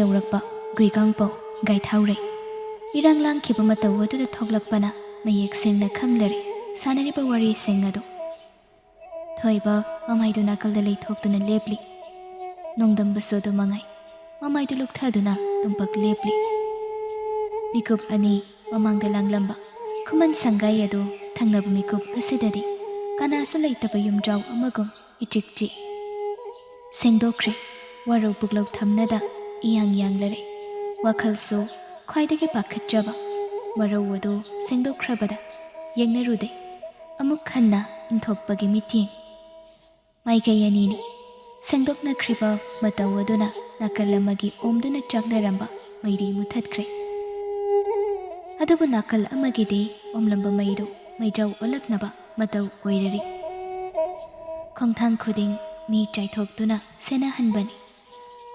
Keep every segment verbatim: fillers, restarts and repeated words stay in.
ꯌꯧꯔꯛꯄ ꯒꯨꯏꯒꯥꯡꯄꯧ ꯒꯥꯏꯊꯥꯎꯔꯩ꯫ ꯏꯔꯥꯡ ꯂꯥꯡꯈꯤꯕ ꯃꯇꯧ ꯑꯗꯨꯗ ꯊꯣꯛꯂꯛꯄꯅ ꯃꯌꯦꯛ ꯁꯦꯡꯅ ꯈꯪꯂꯔꯦ ꯁꯥꯟꯅꯔꯤꯕ ꯋꯥꯔꯤꯁꯤꯡ ꯑꯗꯨ꯫ ꯊꯣꯏꯕ ꯃꯃꯥꯏꯗꯨ ꯅꯥꯀꯜꯗ ꯂꯩꯊꯣꯛꯇꯨꯅ ꯂꯦꯞꯂꯤ꯫ ꯅꯣꯡꯗꯝꯕꯁꯨ ꯑꯗꯨ ꯃꯉꯥꯏ꯫ ꯃꯃꯥꯏꯗꯨ ꯂꯨꯛꯊꯗꯨꯅ ꯇꯨꯝꯄꯛ ꯂꯦꯞꯂꯤ꯫ ꯃꯤꯀꯨꯞ ꯑꯅꯤ ꯃꯃꯥꯡꯗ ꯂꯥꯡꯂꯝꯕ ꯈꯨꯃꯟ ꯁꯪꯒꯥꯏ ꯑꯗꯨ ꯊꯪꯅꯕ ꯃꯤꯀꯨꯞ ꯑꯁꯤꯗꯗꯤ ꯀꯅꯥꯁꯨ ꯂꯩꯇꯕ ꯌꯨꯝꯖꯥꯎ ꯑꯃꯒꯨꯝ ꯏꯆꯤꯛ ꯆꯤꯛ꯫ ꯁꯦꯡꯗꯣꯛꯈ꯭ꯔꯦ꯫ ꯋꯥꯔꯧ ꯄꯨꯛꯂꯧ ꯊꯝꯅꯗ ꯏꯌꯥꯡ ꯌꯥꯡꯂꯔꯦ꯫ ꯋꯥꯈꯜꯁꯨ ꯈ꯭ꯋꯥꯏꯗꯒꯤ ꯄꯥꯈꯠꯆꯕ ꯋꯥꯔꯧ ꯑꯗꯨ ꯁꯦꯡꯗꯣꯛꯈ꯭ꯔꯕꯗ ꯌꯦꯡꯅꯔꯨꯗꯦ꯫ ꯑꯃꯨꯛ ꯍꯟꯅ ꯏꯟꯊꯣꯛꯄꯒꯤ ꯃꯤꯠꯌꯦꯡ꯫ ꯃꯥꯏꯀꯩ ꯑꯅꯤꯅꯤ꯫ ꯁꯦꯡꯗꯣꯛꯅꯈ꯭ꯔꯤꯕ ꯃꯇꯧ ꯑꯗꯨꯅ ꯅꯥꯀꯜ ꯑꯃꯒꯤ ꯑꯣꯝꯗꯨꯅ ꯆꯥꯛꯅꯔꯝꯕ ꯃꯩꯔꯤ ꯃꯨꯊꯠꯈ꯭ꯔꯦ꯫ ꯑꯗꯨꯕꯨ ꯅꯥꯀꯜ ꯑꯃꯒꯤꯗꯤ ꯑꯣꯝꯂꯝꯕ ꯃꯩꯗꯨ ꯃꯩꯖꯥꯎ ꯑꯣꯜꯂꯛꯅꯕ ꯃꯇꯧ ꯑꯣꯏꯔꯔꯤ꯫ ꯈꯣꯡꯊꯥꯡ ꯈꯨꯗꯤꯡ ꯃꯤ ꯆꯥꯏꯊꯣꯛꯇꯨꯅ ꯁꯦꯟꯅꯍꯟꯕꯅꯤ꯫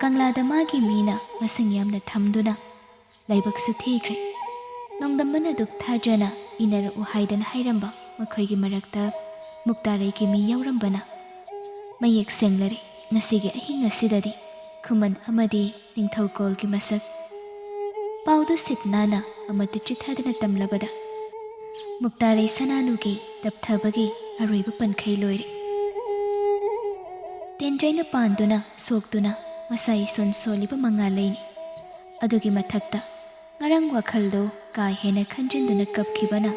ꯀꯪꯂꯥꯗ ꯃꯥꯒꯤ ꯃꯤꯅ ꯃꯁꯤꯡ ꯌꯥꯝꯅ ꯊꯝꯗꯨꯅ ꯂꯥꯏꯕꯛꯁꯨ ꯊꯤꯈ꯭ꯔꯦ꯫ ꯅꯣꯡꯗꯝꯕꯅ ꯗꯨꯛ ꯊꯥꯖꯅ ꯏꯟꯅꯔꯛꯎ ꯍꯥꯏꯗꯅ ꯍꯥꯏꯔꯝꯕ ꯃꯈꯣꯏꯒꯤ ꯃꯔꯛꯇ ꯃꯨꯛꯇꯥꯔꯩꯒꯤ ꯃꯤ ꯌꯥꯎꯔꯝꯕꯅ ꯃꯌꯦꯛ ꯁꯦꯡꯂꯔꯦ꯫ ꯉꯁꯤꯒꯤ ꯑꯍꯤꯡ ꯑꯁꯤꯗꯗꯤ ꯈꯨꯃꯟ ꯑꯃꯗꯤ ꯅꯤꯡꯊꯧꯀꯣꯜꯒꯤ ꯃꯁꯛ ꯄꯥꯎꯗꯨ ꯁꯤꯠ ꯅꯥꯟꯅ ꯑꯃꯠꯇ ꯆꯤꯠꯊꯗꯅ ꯇꯝꯂꯕꯗ ꯃꯨꯛꯇꯥꯔꯩ ꯁꯅꯥꯅꯨꯒꯤ ꯇꯞꯊꯕꯒꯤ ꯑꯔꯣꯏꯕ ꯄꯟꯈꯩ ꯂꯣꯏꯔꯦ꯫ ꯇꯦꯟꯖꯩꯅ ꯄꯥꯟꯗꯨꯅ ꯁꯣꯛꯇꯨꯅ ꯃꯁꯥ ꯏꯁꯣꯟ ꯁꯣꯜꯂꯤꯕ ꯃꯉꯥꯜꯂꯩꯅꯤ꯫ ꯑꯗꯨꯒꯤ ꯃꯊꯛꯇ ꯉꯔꯥꯡ ꯋꯥꯈꯜꯗꯨ ꯀꯥ ꯍꯦꯟꯅ ꯈꯟꯖꯤꯟꯗꯨꯅ ꯀꯞꯈꯤꯕꯅ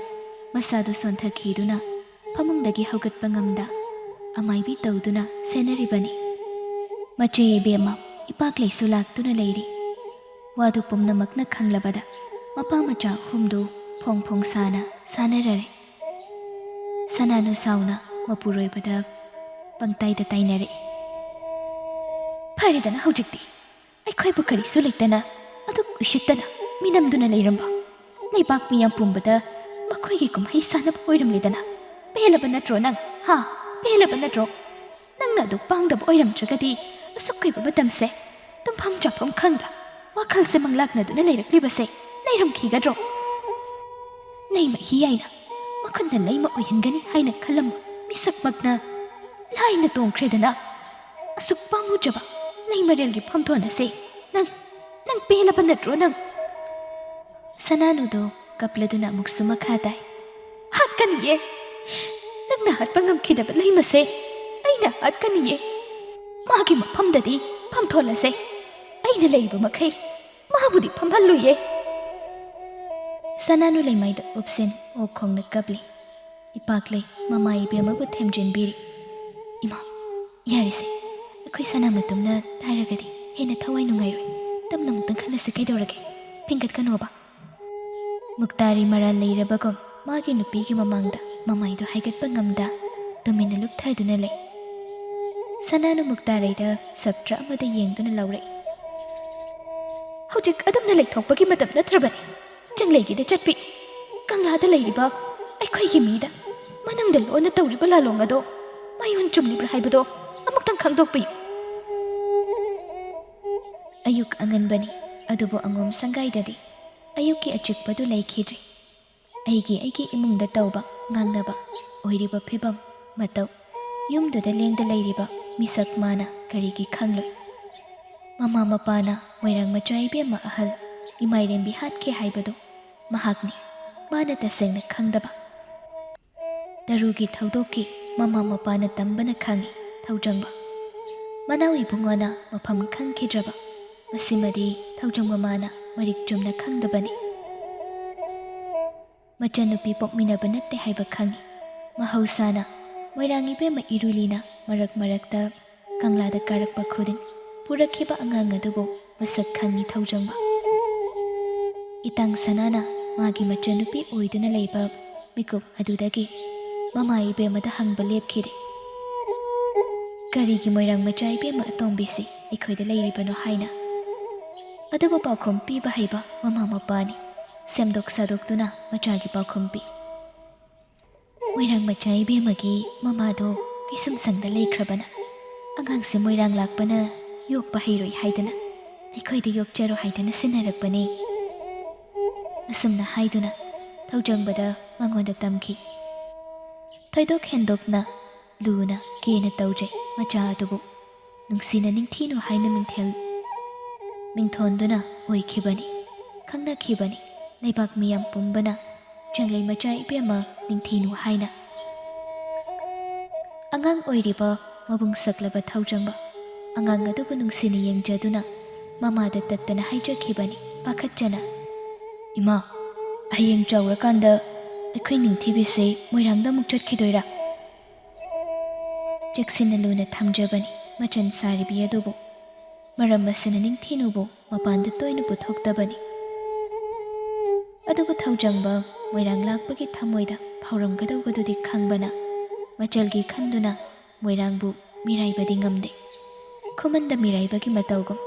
ꯃꯁꯥꯗꯨ ꯁꯣꯟꯊꯈꯤꯗꯨꯅ ꯐꯃꯨꯡꯗꯒꯤ ꯍꯧꯒꯠꯄ ꯉꯝꯗ ꯑꯃꯥꯏꯕꯤ ꯇꯧꯗꯨꯅ ꯁꯦꯟꯅꯔꯤꯕꯅꯤ꯫ ꯃꯆꯦ ꯏꯕꯦꯝꯃ ꯏꯄꯥꯛꯂꯩꯁꯨ ꯂꯥꯛꯇꯨꯅ ꯂꯩꯔꯤ꯫ ꯋꯥꯗꯨ ꯄꯨꯝꯅꯃꯛꯅ ꯈꯪꯂꯕꯗ ꯃꯄꯥ ꯃꯆꯥ ꯑꯍꯨꯝꯗꯨ ꯐꯣꯡ ꯐꯣꯡ ꯁꯥꯅ ꯁꯥꯟꯅꯔꯔꯦ꯫ ꯁꯅꯥꯅꯨ ꯁꯥꯎꯅ ꯃꯄꯨꯔꯣꯏꯕꯗ ꯄꯪꯇꯥꯏꯗ ꯇꯥꯏꯅꯔꯛꯏ꯫ "ꯐꯔꯦꯗꯅ ꯍꯧꯖꯤꯛꯇꯤ ꯑꯩꯈꯣꯏꯕꯨ ꯀꯔꯤꯁꯨ ꯂꯩꯇꯅ ꯑꯗꯨꯛ ꯎꯁꯤꯠꯇꯅ ꯃꯤꯅꯝꯗꯨꯅ ꯂꯩꯔꯝꯕ ꯂꯩꯕꯥꯛ ꯃꯤꯌꯥꯝ ꯄꯨꯝꯕꯗ ꯃꯈꯣꯏꯒꯤ ꯀꯨꯝꯍꯩ ꯁꯥꯟꯅꯕ ꯑꯣꯏꯔꯝꯂꯦꯗꯅ꯫ ꯄꯦꯜꯂꯕ ꯅꯠꯇ꯭ꯔꯣ ꯅꯪ? ꯍꯥ? ꯄꯦꯜꯂꯕ ꯅꯠꯇ꯭ꯔꯣ? ꯅꯪꯅ ꯑꯗꯨꯛ ꯄꯥꯡꯗꯕ ꯑꯣꯏꯔꯝꯗ꯭ꯔꯒꯗꯤ ꯑꯁꯨꯛ ꯀꯨꯏꯕ ꯃꯇꯝꯁꯦ ꯇꯨꯝꯐꯝ ꯆꯥꯐꯝ ꯈꯪꯗ ꯋꯥꯈꯜꯁꯦ ꯃꯪꯂꯥꯛꯅꯗꯨꯅ ꯂꯩꯔꯛꯂꯤꯕꯁꯦ ꯂꯩꯔꯝꯈꯤꯒꯗ꯭ꯔꯣ?" ꯂꯩꯃ ꯍꯤ ꯍꯥꯏꯅ ꯃꯈꯨꯠꯅ ꯂꯩꯃ ꯑꯣꯏꯍꯟꯒꯅꯤ ꯍꯥꯏꯅ ꯈꯜꯂꯝꯕ ꯃꯤꯁꯛꯃꯛꯅ ꯂꯥꯏꯅ ꯇꯣꯡꯈ꯭ꯔꯦꯗꯅ꯫ ꯑꯁꯨꯛ ꯄꯥꯝꯃꯨꯖꯕ ꯂꯩꯃꯔꯦꯜꯒꯤ ꯐꯝꯊꯣꯟ ꯑꯁꯦ ꯅꯪ ꯅꯪ ꯄꯦꯜꯂꯕ ꯅꯠꯇ꯭ꯔꯣ ꯅꯪ? ꯁꯅꯥꯅꯨꯗꯣ ꯀꯞꯂꯗꯨꯅ ꯑꯃꯨꯛꯁꯨ ꯃꯈꯥ ꯇꯥꯏ꯫ "ꯍꯥꯠꯀꯅꯤꯌꯦ꯫ ꯅꯪꯅ ꯍꯥꯠꯄ ꯉꯝꯈꯤꯗꯕ ꯂꯩꯃꯁꯦ ꯑꯩꯅ ꯍꯥꯠꯀꯅꯤꯌꯦ꯫ ꯃꯥꯒꯤ ꯃꯐꯝꯗꯗꯤ ꯐꯝꯊꯣꯜꯂꯁꯦ꯫ ꯑꯩꯅ ꯂꯩꯔꯤꯕ ꯃꯈꯩ ꯃꯥꯕꯨꯗꯤ ꯐꯝꯍꯜꯂꯨꯌꯦ꯫" ꯁꯅꯥꯅꯨ ꯂꯩꯃꯥꯏꯗ ꯎꯞꯁꯤꯟ ꯑꯣꯛ ꯈꯣꯡꯅ ꯀꯞꯂꯤ꯫ ꯏꯄꯥꯛꯂꯩ ꯃꯃꯥ ꯏꯕꯦꯝꯃꯕꯨ ꯊꯦꯝꯖꯤꯟꯕꯤꯔꯤ꯫ "ꯏꯃꯥ, ꯌꯥꯔꯦꯁꯦ, ꯑꯩꯈꯣꯏ ꯁꯅꯥ ꯃꯇꯨꯝꯅ ꯍꯥꯏꯔꯒꯗꯤ ꯍꯦꯟꯅ ꯊꯋꯥꯏ ꯅꯨꯡꯉꯥꯏꯔꯣꯏ꯫ ꯇꯞꯅ ꯑꯃꯨꯛꯇꯪ ꯈꯟꯅꯁꯤ ꯀꯩꯗꯧꯔꯒꯦ? ꯐꯤꯡꯒꯠꯀꯅꯣꯕ꯫" ꯃꯨꯛꯇꯥꯔꯤ ꯃꯔꯥꯜ ꯂꯩꯔꯕꯒꯨꯝ ꯃꯥꯒꯤ ꯅꯨꯄꯤꯒꯤ ꯃꯃꯥꯡꯗ ꯃꯃꯥꯏꯗꯨ ꯍꯥꯏꯒꯠꯄ ꯉꯝꯗ ꯇꯨꯃꯤꯟꯅ ꯂꯨꯞꯊꯗꯨꯅ ꯂꯩ꯫ ꯁꯅꯥꯅ ꯃꯨꯛꯇꯥꯔꯩꯗ ꯁꯞꯇ꯭ꯔ ꯑꯃꯗ ꯌꯦꯡꯗꯨꯅ ꯂꯧꯔꯛꯏ꯫ "ꯍꯧꯖꯤꯛ ꯑꯗꯨꯝꯅ ꯂꯩꯊꯣꯛꯄꯒꯤ ꯃꯇꯝ ꯅꯠꯇ꯭ꯔꯕꯅꯤ꯫ ꯆꯪꯂꯩꯒꯤꯗ ꯆꯠꯄꯤ꯫ ꯀꯪꯂꯥꯗ ꯂꯩꯔꯤꯕ ꯑꯩꯈꯣꯏꯒꯤ ꯃꯤꯗ ꯃꯅꯨꯡꯗ ꯂꯣꯟꯅ ꯇꯧꯔꯤꯕ ꯂꯥꯂꯣꯡ ꯑꯗꯣ ꯃꯌꯣꯟ ꯆꯨꯝꯂꯤꯕ꯭ꯔꯥ ꯍꯥꯏꯕꯗꯣ ꯑꯃꯨꯛꯇꯪ ꯈꯪꯗꯣꯛꯄꯤꯌꯨ꯫" ꯑꯌꯨꯛ ꯑꯉꯟꯕꯅꯤ, ꯑꯗꯨꯕꯨ ꯑꯉꯣꯝ ꯁꯪꯒꯥꯏꯗꯗꯤ ꯑꯌꯨꯛꯀꯤ ꯑꯆꯤꯛꯄꯗꯨ ꯂꯩꯈꯤꯗ꯭ꯔꯤ꯫ ꯑꯩꯒꯤ ꯑꯩꯒꯤ ꯏꯃꯨꯡꯗ ꯇꯧꯕ ꯉꯥꯡꯅꯕ, ꯑꯣꯏꯔꯤꯕ ꯐꯤꯕꯝ ꯃꯇꯧ, ꯌꯨꯝꯗꯨꯗ ꯂꯦꯡꯗ ꯂꯩꯔꯤꯕ ꯃꯤꯁꯛ ꯃꯥꯅ ꯀꯔꯤꯒꯤ ꯈꯪꯂꯣꯏ? ꯃꯃꯥ ꯃꯄꯥꯅ ꯃꯣꯏꯔꯥꯡ ꯃꯆꯥ ꯏꯕꯦꯝꯃ ꯑꯍꯜ ꯏꯃꯥꯏꯔꯦꯝꯕꯤ ꯍꯥꯠꯈꯤ ꯍꯥꯏꯕꯗꯨ ꯃꯍꯥꯛꯅꯤ꯫ ꯃꯥꯅ ꯇꯁꯦꯡꯅ ꯈꯪꯗꯕ꯫ ꯇꯔꯨꯒꯤ ꯊꯧꯗꯣꯛꯀꯤ ꯃꯃꯥ ꯃꯄꯥꯅ ꯇꯝꯕꯅ ꯈꯪꯏ ꯊꯧꯖꯪꯕ꯫ ꯃꯅꯥꯎ ꯏꯕꯨꯡꯉꯣꯅ ꯃꯐꯝ ꯈꯪꯈꯤꯗ꯭ꯔꯕ꯫ ꯃꯁꯤꯃꯗꯤ ꯊꯧꯖꯪꯕ ꯃꯥꯅ ꯃꯔꯤꯛ ꯆꯨꯝꯅ ꯈꯪꯗꯕꯅꯤ꯫ ꯃꯆꯟꯅꯨꯄꯤ ꯄꯣꯛꯃꯤꯟꯅꯕ ꯅꯠꯇꯦ ꯍꯥꯏꯕ ꯈꯪꯏ꯫ ꯃꯍꯧꯁꯥꯅ ꯃꯣꯏꯔꯥꯡ ꯏꯕꯦꯝꯃ ꯏꯔꯨꯂꯤꯅ ꯃꯔꯛ ꯃꯔꯛꯇ ꯀꯪꯂꯥꯗ ꯀꯥꯔꯛꯄ ꯈꯨꯗꯤꯡ ꯄꯨꯔꯛꯈꯤꯕ ꯑꯉꯥꯡ ꯑꯗꯨꯕꯨ ꯃꯁꯛ ꯈꯪꯏ ꯊꯧꯖꯪꯕ꯫ ꯏꯇꯥꯡ ꯁꯅꯥꯅ ꯃꯥꯒꯤ ꯃꯆꯟꯅꯨꯄꯤ ꯑꯣꯏꯗꯨꯅ ꯂꯩꯕ ꯃꯤꯀꯨꯞ ꯑꯗꯨꯗꯒꯤ ꯃꯃꯥ ꯏꯕꯦꯝꯃꯗ ꯍꯪꯕ ꯂꯦꯞꯈꯤꯗꯦ꯫ "ꯀꯔꯤꯒꯤ ꯃꯣꯏꯔꯥꯡ ꯃꯆꯥ ꯏꯕꯦꯝꯃ ꯑꯇꯣꯝꯕꯤꯁꯤ ꯑꯩꯈꯣꯏꯗ ꯂꯩꯔꯤꯕꯅꯣ?" ꯍꯥꯏꯅ꯫ ꯑꯗꯨꯕꯨ ꯄꯥꯎꯈꯨꯝ ꯄꯤꯕ ꯍꯩꯕ ꯃꯃꯥ ꯃꯄꯥꯅꯤ꯫ ꯁꯦꯝꯗꯣꯛ ꯁꯥꯗꯣꯛꯇꯨꯅ ꯃꯆꯥꯒꯤ ꯄꯥꯎꯈꯨꯝ ꯄꯤ꯫ "ꯃꯣꯏꯔꯥꯡ ꯃꯆꯥ ꯏꯕꯦꯝꯃꯒꯤ ꯃꯃꯥꯗꯣ ꯀꯩꯁꯨꯝꯁꯪꯗ ꯂꯩꯈ꯭ꯔꯕꯅ ꯑꯉꯥꯡꯁꯦ ꯃꯣꯏꯔꯥꯡ ꯂꯥꯛꯄꯅ ꯌꯣꯛꯄ ꯍꯩꯔꯣꯏ ꯍꯥꯏꯗꯅ ꯑꯩꯈꯣꯏꯗ ꯌꯣꯛꯆꯔꯣ ꯍꯥꯏꯗꯅ ꯁꯤꯟꯅꯔꯛꯄꯅꯦ꯫" ꯑꯁꯨꯝꯅ ꯍꯥꯏꯗꯨꯅ ꯊꯧꯖꯪꯕꯗ ꯃꯉꯣꯟꯗ ꯇꯝꯈꯤ꯫ ꯊꯣꯏꯗꯣꯛ ꯍꯦꯟꯗꯣꯛꯅ ꯂꯨꯅ ꯀꯦꯅ ꯇꯧꯖꯩ ꯃꯆꯥ ꯑꯗꯨꯕꯨ꯫ ꯅꯨꯡꯁꯤꯅ ꯅꯤꯡꯊꯤꯅꯨ ꯍꯥꯏꯅ ꯃꯤꯡꯊꯦꯜ ꯃꯤꯡꯊꯣꯟꯗꯨꯅ ꯑꯣꯏꯈꯤꯕꯅꯤ꯫ ꯈꯪꯅꯈꯤꯕꯅꯤ ꯂꯩꯕꯥꯛ ꯃꯤꯌꯥꯝ ꯄꯨꯝꯕꯅ, "ꯆꯦꯡꯂꯩ ꯃꯆꯥ ꯏꯕꯦꯝꯃ ꯅꯤꯡꯊꯤꯅꯨ" ꯍꯥꯏꯅ꯫ ꯑꯉꯥꯡ ꯑꯣꯏꯔꯤꯕ ꯃꯕꯨꯡ ꯁꯛꯂꯕ ꯊꯧꯖꯪꯕ ꯑꯉꯥꯡ ꯑꯗꯨꯕꯨ ꯅꯨꯡꯁꯤꯅ ꯌꯦꯡꯖꯗꯨꯅ ꯃꯃꯥꯗ ꯇꯠꯇꯅ ꯍꯥꯏꯖꯈꯤꯕꯅꯤ ꯄꯥꯈꯠꯆꯅ, "ꯏꯃꯥ, ꯍꯌꯦꯡ ꯆꯥꯎꯔꯀꯥꯟꯗ ꯑꯩꯈꯣꯏ ꯅꯤꯡꯊꯤꯕꯤꯁꯦ ꯃꯣꯏꯔꯥꯡꯗ ꯑꯃꯨꯛ ꯆꯠꯈꯤꯗꯣꯏꯔꯥ?" ꯆꯦꯛꯁꯤꯟꯅ ꯂꯨꯅ ꯊꯝꯖꯕꯅꯤ ꯃꯆꯟ ꯁꯥꯔꯤꯕꯤ ꯑꯗꯨꯕꯨ꯫ ꯃꯔꯝ ꯑꯁꯤꯅ ꯅꯤꯡꯊꯤꯅꯨꯕꯨ ꯃꯄꯥꯟꯗ ꯇꯣꯏꯅ ꯄꯨꯊꯣꯛꯇꯕꯅꯤ꯫ ꯑꯗꯨꯕꯨ ꯊꯧꯖꯪꯕ ꯃꯣꯏꯔꯥꯡ ꯂꯥꯛꯄꯒꯤ ꯊꯃꯣꯏꯗ ꯐꯥꯎꯔꯝꯒꯗꯧꯕꯗꯨꯗꯤ ꯈꯪꯕꯅ, ꯃꯆꯜꯒꯤ ꯈꯟꯗꯨꯅ ꯃꯣꯏꯔꯥꯡꯕꯨ ꯃꯤꯔꯥꯏꯕꯗꯤ ꯉꯝꯗꯦ꯫ ꯈꯨꯃꯟꯗ ꯃꯤꯔꯥꯏꯕꯒꯤ ꯃꯇꯧꯒꯨꯝ꯫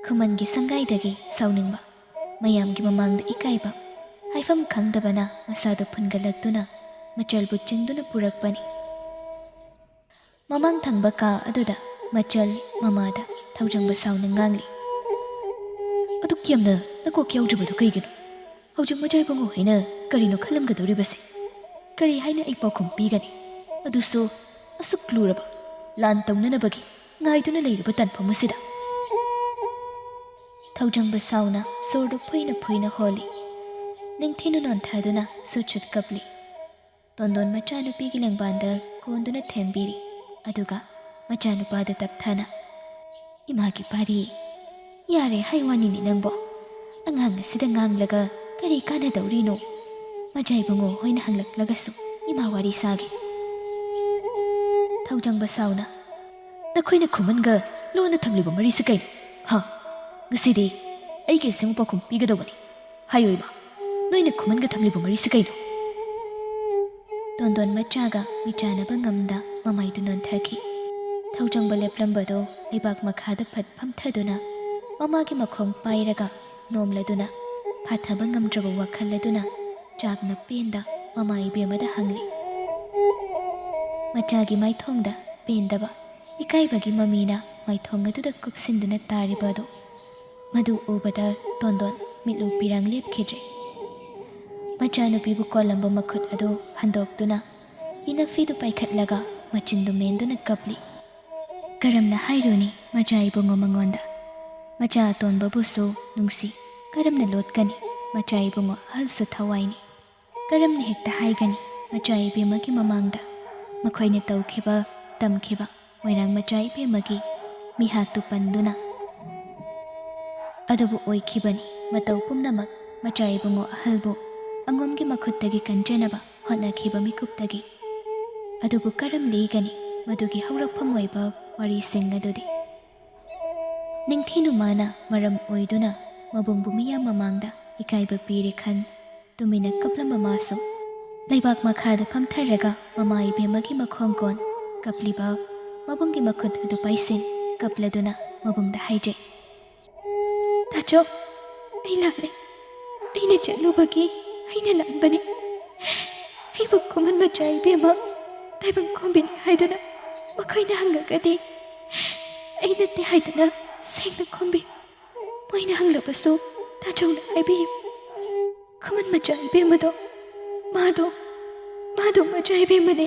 ꯈꯨꯃꯟꯒꯤ ꯁꯪꯒꯥꯏꯗꯒꯤ ꯁꯥꯎꯅꯤꯡꯕ, ꯃꯌꯥꯝꯒꯤ ꯃꯃꯥꯡꯗ ꯏꯀꯥꯏꯕ, ꯍꯥꯏꯐꯝ ꯈꯪꯗꯕꯅ ꯃꯁꯥꯗ ꯐꯨꯟꯒꯠꯂꯛꯇꯨꯅ ꯃꯆꯜꯕꯨ ꯆꯤꯡꯗꯨꯅ ꯄꯨꯔꯛꯄꯅꯤ꯫ ꯃꯃꯥꯡ ꯊꯪꯕ ꯀꯥ ꯑꯗꯨꯗ ꯃꯆꯜ ꯃꯃꯥꯗ ꯊꯧꯖꯪꯕ ꯁꯥꯎꯅ ꯉꯥꯡꯂꯤ, "ꯑꯗꯨꯛ ꯌꯥꯝꯅ ꯅꯀꯣꯛ ꯌꯥꯎꯗ꯭ꯔꯤꯕꯗꯨ ꯀꯩꯒꯤꯅꯣ? ꯍꯧꯖꯤꯛ ꯃꯆꯥ ꯏꯕꯨꯡꯉꯣ ꯍꯣꯏꯅ ꯀꯔꯤꯅꯣ ꯈꯜꯂꯝꯒꯗꯧꯔꯤꯕꯁꯦ? ꯀꯔꯤ ꯍꯥꯏꯅ ꯑꯩ ꯄꯥꯎꯈꯨꯝ ꯄꯤꯒꯅꯤ? ꯑꯗꯨꯁꯨ ꯑꯁꯨꯛ ꯂꯨꯔꯕ ꯂꯥꯟ ꯇꯧꯅꯅꯕꯒꯤ ꯉꯥꯏꯗꯨꯅ ꯂꯩꯔꯤꯕ ꯇꯥꯟꯐꯝ ꯑꯁꯤꯗ?" ꯊꯧꯖꯪꯕ ꯁꯥꯎꯅ ꯁꯣꯔꯗꯨ ꯐꯨꯏꯅ ꯐꯨꯏꯅ ꯍꯣꯜꯂꯤ꯫ ꯅꯤꯡꯊꯤꯅꯨ ꯅꯣꯟꯊꯗꯨꯅ ꯁꯨꯠ ꯁꯨꯠ ꯀꯞꯂꯤ꯫ ꯇꯣꯟꯗꯣꯟ ꯃꯆꯥꯅꯨꯄꯤꯒꯤ ꯂꯦꯡꯕꯥꯟꯗ ꯀꯣꯟꯗꯨꯅ ꯊꯦꯝꯕꯤꯔꯤ꯫ ꯑꯗꯨꯒ ꯃꯆꯥꯅꯨꯄꯥꯗ ꯇꯞꯊꯅ, "ꯏꯃꯥꯒꯤ ꯄꯥꯔꯤ, ꯌꯥꯔꯦ ꯍꯥꯏ ꯋꯥꯅꯤꯅꯦ ꯅꯪꯕꯣ꯫ ꯑꯉꯥꯡ ꯑꯁꯤꯗ ꯉꯥꯡꯂꯒ ꯀꯔꯤ ꯀꯥꯟꯅꯗꯧꯔꯤꯅꯣ? ꯃꯆꯥ ꯏꯕꯨꯡꯉꯣ ꯍꯣꯏꯅ ꯍꯪꯂꯛꯂꯒꯁꯨ ꯏꯃꯥ ꯋꯥꯔꯤ ꯁꯥꯒꯦ꯫" ꯊꯧꯖꯪꯕ ꯁꯥꯎꯅ, "ꯅꯈꯣꯏꯅ ꯈꯨꯃꯟꯒ ꯂꯣꯟꯅ ꯊꯝꯂꯤꯕ ꯃꯔꯤꯁꯤ ꯀꯩꯅꯣ? ꯍꯥ? ꯉꯁꯤꯗꯤ ꯑꯩꯒꯤ ꯑꯁꯦꯡꯕ ꯄꯥꯎꯈꯨꯝ ꯄꯤꯒꯗꯧꯕꯅꯤ꯫ ꯍꯥꯏꯌꯨ ꯏꯃꯥ, ꯅꯣꯏꯅ ꯈꯨꯃꯟꯒ ꯊꯝꯂꯤꯕ ꯃꯔꯤꯁꯤ ꯀꯩꯅꯣ?" ꯇꯣꯟꯗꯣꯟ ꯃꯆꯥꯒ ꯃꯤꯆꯥꯟꯅꯕ ꯉꯝꯗ ꯃꯃꯥꯏꯗꯨ ꯅꯣꯟꯊꯈꯤ꯫ ꯊꯧꯖꯪꯕ ꯂꯦꯞꯂꯝꯕꯗꯨ ꯂꯩꯕꯥꯛ ꯃꯈꯥꯗ ꯐꯠ ꯐꯝꯊꯗꯨꯅ ꯃꯃꯥꯒꯤ ꯃꯈꯣꯡ ꯄꯥꯏꯔꯒ ꯅꯣꯝꯂꯗꯨꯅ ꯐꯥꯊꯕ ꯉꯝꯗ꯭ꯔꯕ ꯋꯥꯈꯜ ꯑꯗꯨꯅ ꯆꯥꯛꯅ ꯄꯦꯟꯗ ꯃꯃꯥ ꯏꯕꯦꯝꯃꯗ ꯍꯪꯂꯤ꯫ ꯃꯆꯥꯒꯤ ꯃꯥꯏꯊꯣꯡꯗ ꯄꯦꯟꯗꯕ, ꯏꯀꯥꯏꯕꯒꯤ ꯃꯃꯤꯅ ꯃꯥꯏꯊꯣꯡ ꯑꯗꯨꯗ ꯀꯨꯞꯁꯤꯟꯗꯨꯅ ꯇꯥꯔꯤꯕ ꯑꯗꯨ꯫ ꯃꯗꯨ ꯎꯕꯗ ꯇꯣꯟꯗꯣꯟ ꯃꯤꯠꯂꯨ ꯄꯤꯔꯥꯡ ꯂꯦꯞꯈꯤꯗ꯭ꯔꯦ꯫ ꯃꯆꯥꯅꯨꯄꯤꯕꯨ ꯀꯣꯜꯂꯝꯕ ꯃꯈꯨꯠ ꯑꯗꯨ ꯍꯟꯗꯣꯛꯇꯨꯅ ꯏꯅꯐꯤꯗꯨ ꯄꯥꯏꯈꯠꯂꯒ ꯃꯆꯤꯟꯗꯨ ꯃꯦꯟꯗꯨꯅ ꯀꯞꯂꯤ꯫ ꯀꯔꯝꯅ ꯍꯥꯏꯔꯨꯅꯤ ꯃꯆꯥ ꯏꯕꯨꯡꯉꯣ ꯃꯉꯣꯟꯗ? ꯃꯆꯥ ꯑꯇꯣꯟꯕꯕꯨꯁꯨ ꯅꯨꯡꯁꯤ꯫ ꯀꯔꯝꯅ ꯂꯣꯠꯀꯅꯤ? ꯃꯆꯥ ꯏꯕꯨꯡꯉꯣ ꯑꯍꯜꯁꯨ ꯊꯋꯥꯏꯅꯤ꯫ ꯀꯔꯝꯅ ꯍꯦꯛꯇ ꯍꯥꯏꯒꯅꯤ ꯃꯆꯥ ꯏꯕꯦꯝꯃꯒꯤ ꯃꯃꯥꯡꯗ? ꯃꯈꯣꯏꯅ ꯇꯧꯈꯤꯕ, ꯇꯝꯈꯤꯕ ꯃꯣꯏꯔꯥꯡ ꯃꯆꯥ ꯏꯕꯦꯝꯃꯒꯤ ꯃꯤꯍꯥꯠꯇꯨ ꯄꯟꯗꯨꯅ꯫ ꯑꯗꯨꯕꯨ ꯑꯣꯏꯈꯤꯕꯅꯤ ꯃꯇꯧ ꯄꯨꯝꯅꯃꯛ ꯃꯆꯥ ꯏꯕꯨꯡꯉꯣ ꯑꯍꯜꯕꯨ ꯑꯉꯣꯝꯒꯤ ꯃꯈꯨꯠꯇꯒꯤ ꯀꯟꯖꯅꯕ ꯍꯣꯠꯅꯈꯤꯕ ꯃꯤꯀꯨꯞꯇꯒꯤ꯫ ꯑꯗꯨꯕꯨ ꯀꯔꯝ ꯂꯤꯒꯅꯤ ꯃꯗꯨꯒꯤ ꯍꯧꯔꯛꯐꯝ ꯑꯣꯏꯕ ꯋꯥꯔꯤꯁꯤꯡ ꯑꯗꯨꯗꯤ? ꯅꯤꯡꯊꯤꯅꯨ ꯃꯥꯅ ꯃꯔꯝ ꯑꯣꯏꯗꯨꯅ ꯃꯕꯨꯡꯕꯨ ꯃꯤꯌꯥꯝ ꯃꯃꯥꯡꯗ ꯏꯀꯥꯏꯕ ꯄꯤꯔꯦ ꯈꯟ ꯇꯨꯃꯤꯟꯅ ꯀꯞꯂꯝꯕ ꯃꯥꯁꯨ ꯂꯩꯕꯥꯛ ꯃꯈꯥꯗ ꯐꯝꯊꯔꯒ ꯃꯃꯥ ꯏꯕꯦꯝꯃꯒꯤ ꯃꯈꯣꯡ ꯀꯣꯟ ꯀꯞꯂꯤꯕ ꯃꯕꯨꯡꯒꯤ ꯃꯈꯨꯠ ꯑꯗꯨ ꯄꯥꯏꯁꯤꯟ ꯀꯞꯂꯗꯨꯅ ꯃꯕꯨꯡꯗ ꯍꯥꯏꯖꯩ, "ꯇꯥꯆꯧ, ꯑꯩ ꯂꯥꯜꯂꯦ꯫ ꯑꯩꯅ ꯆꯠꯂꯨꯕꯒꯤ ꯑꯩꯅ ꯂꯥꯟꯕꯅꯤ꯫ ꯑꯩꯕꯨ ꯈꯨꯃꯟ ꯃꯆꯥ ꯏꯕꯦꯝꯃ ꯇꯥꯏꯕꯪ ꯈꯣꯝꯕꯤꯅꯤ ꯍꯥꯏꯗꯨꯅ ꯃꯈꯣꯏꯅ ꯍꯪꯉꯒꯗꯤ ꯑꯩ ꯅꯠꯇꯦ ꯍꯥꯏꯗꯨꯅ ꯁꯦꯡꯅ ꯈꯨꯝꯕꯤ꯫ ꯃꯣꯏꯅ ꯍꯪꯂꯕꯁꯨ ꯇꯥꯆꯧꯅ ꯍꯥꯏꯕꯤꯌꯨ꯫ ꯈꯨꯃꯟ ꯃꯆꯥ ꯏꯕꯦꯝꯃꯗꯣ, ꯃꯥꯗꯣ, ꯃꯥꯗꯣ ꯃꯆꯥ ꯏꯕꯦꯝꯃꯅꯦ꯫"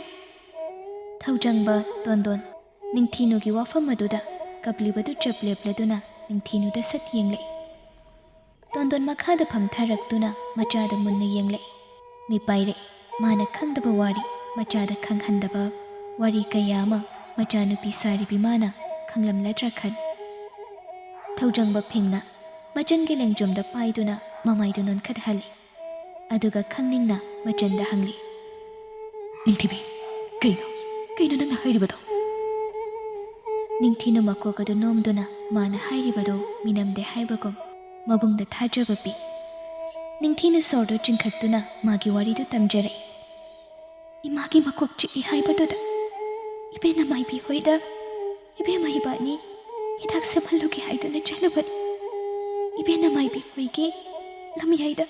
ꯊꯧꯖꯪꯕ ꯇꯣꯟꯗꯣꯟ ꯅꯤꯡꯊꯤꯅꯨꯒꯤ ꯋꯥꯐꯝ ꯑꯗꯨꯗ ꯀꯞꯂꯤꯕꯗꯨ ꯆꯞ ꯂꯦꯞꯂꯗꯨꯅ ꯅꯤꯡꯊꯤꯅꯨꯗ ꯁꯠ ꯌꯦꯡꯂꯛꯏ꯫ ꯇꯣꯟꯗꯣꯟ ꯃꯈꯥꯗ ꯐꯝꯊꯔꯛꯇꯨꯅ ꯃꯆꯥꯗ ꯃꯨꯟꯅ ꯌꯦꯡꯂꯛꯏ꯫ ꯃꯤꯄꯥꯏꯔꯛꯏ꯫ ꯃꯥꯅ ꯈꯪꯗꯕ ꯋꯥꯔꯤ, ꯃꯆꯥꯗ ꯈꯪꯍꯟꯗꯕ ꯋꯥꯔꯤ ꯀꯌꯥ ꯑꯃ ꯃꯆꯥꯅꯨꯄꯤ ꯁꯥꯔꯤꯕꯤ ꯃꯥꯅ ꯈꯪꯂꯝꯂꯗ꯭ꯔꯥ ꯈꯟ꯫ ꯊꯧꯖꯪꯕ ꯐꯤꯡꯅ ꯃꯆꯟꯒꯤ ꯂꯦꯡꯖꯨꯝꯗ ꯄꯥꯏꯗꯨꯅ ꯃꯃꯥꯏꯗꯨ ꯅꯣꯟꯈꯠꯍꯜꯂꯤ꯫ ꯑꯗꯨꯒ ꯈꯪꯅꯤꯡꯅ ꯃꯆꯟꯗ ꯍꯪꯂꯤ, "ꯅꯤꯡꯊꯤꯕꯤ, ꯀꯩꯅꯣ? ꯀꯩꯅꯣ ꯅꯪꯅ ꯍꯥꯏꯔꯤꯕꯗꯣ?" ꯅꯤꯡꯊꯤꯅꯨ ꯃꯀꯣꯛ ꯑꯗꯨ ꯅꯣꯝꯗꯨꯅ ꯃꯥꯅ ꯍꯥꯏꯔꯤꯕꯗꯨ ꯃꯤꯅꯝꯗꯦ ꯍꯥꯏꯕꯒꯨꯝ ꯃꯕꯨꯡꯗ ꯊꯥꯖꯕ ꯄꯤ꯫ ꯅꯤꯡꯊꯤꯅꯨ ꯁꯣꯔꯗꯨ ꯆꯤꯡꯈꯠꯇꯨꯅ ꯃꯥꯒꯤ ꯋꯥꯔꯤꯗꯨ ꯇꯝꯖꯔꯛꯏ꯫ ꯏꯃꯥꯒꯤ ꯃꯀꯣꯛ ꯆꯤꯛꯏ ꯍꯥꯏꯕꯗꯨꯗ ꯏꯕꯦꯟꯅ ꯃꯥꯏꯕꯤ ꯍꯣꯏꯗ ꯏꯕꯦꯝꯃ ꯏꯕꯥꯅꯤ ꯍꯤꯗꯥꯛ ꯁꯦꯝꯍꯜꯂꯨꯒꯦ ꯍꯥꯏꯗꯨꯅ ꯆꯠꯂꯨꯕꯅꯤ꯫ ꯏꯕꯦꯟꯅ ꯃꯥꯏꯕꯤ ꯍꯣꯏꯒꯤ ꯂꯝꯌꯥꯏꯗ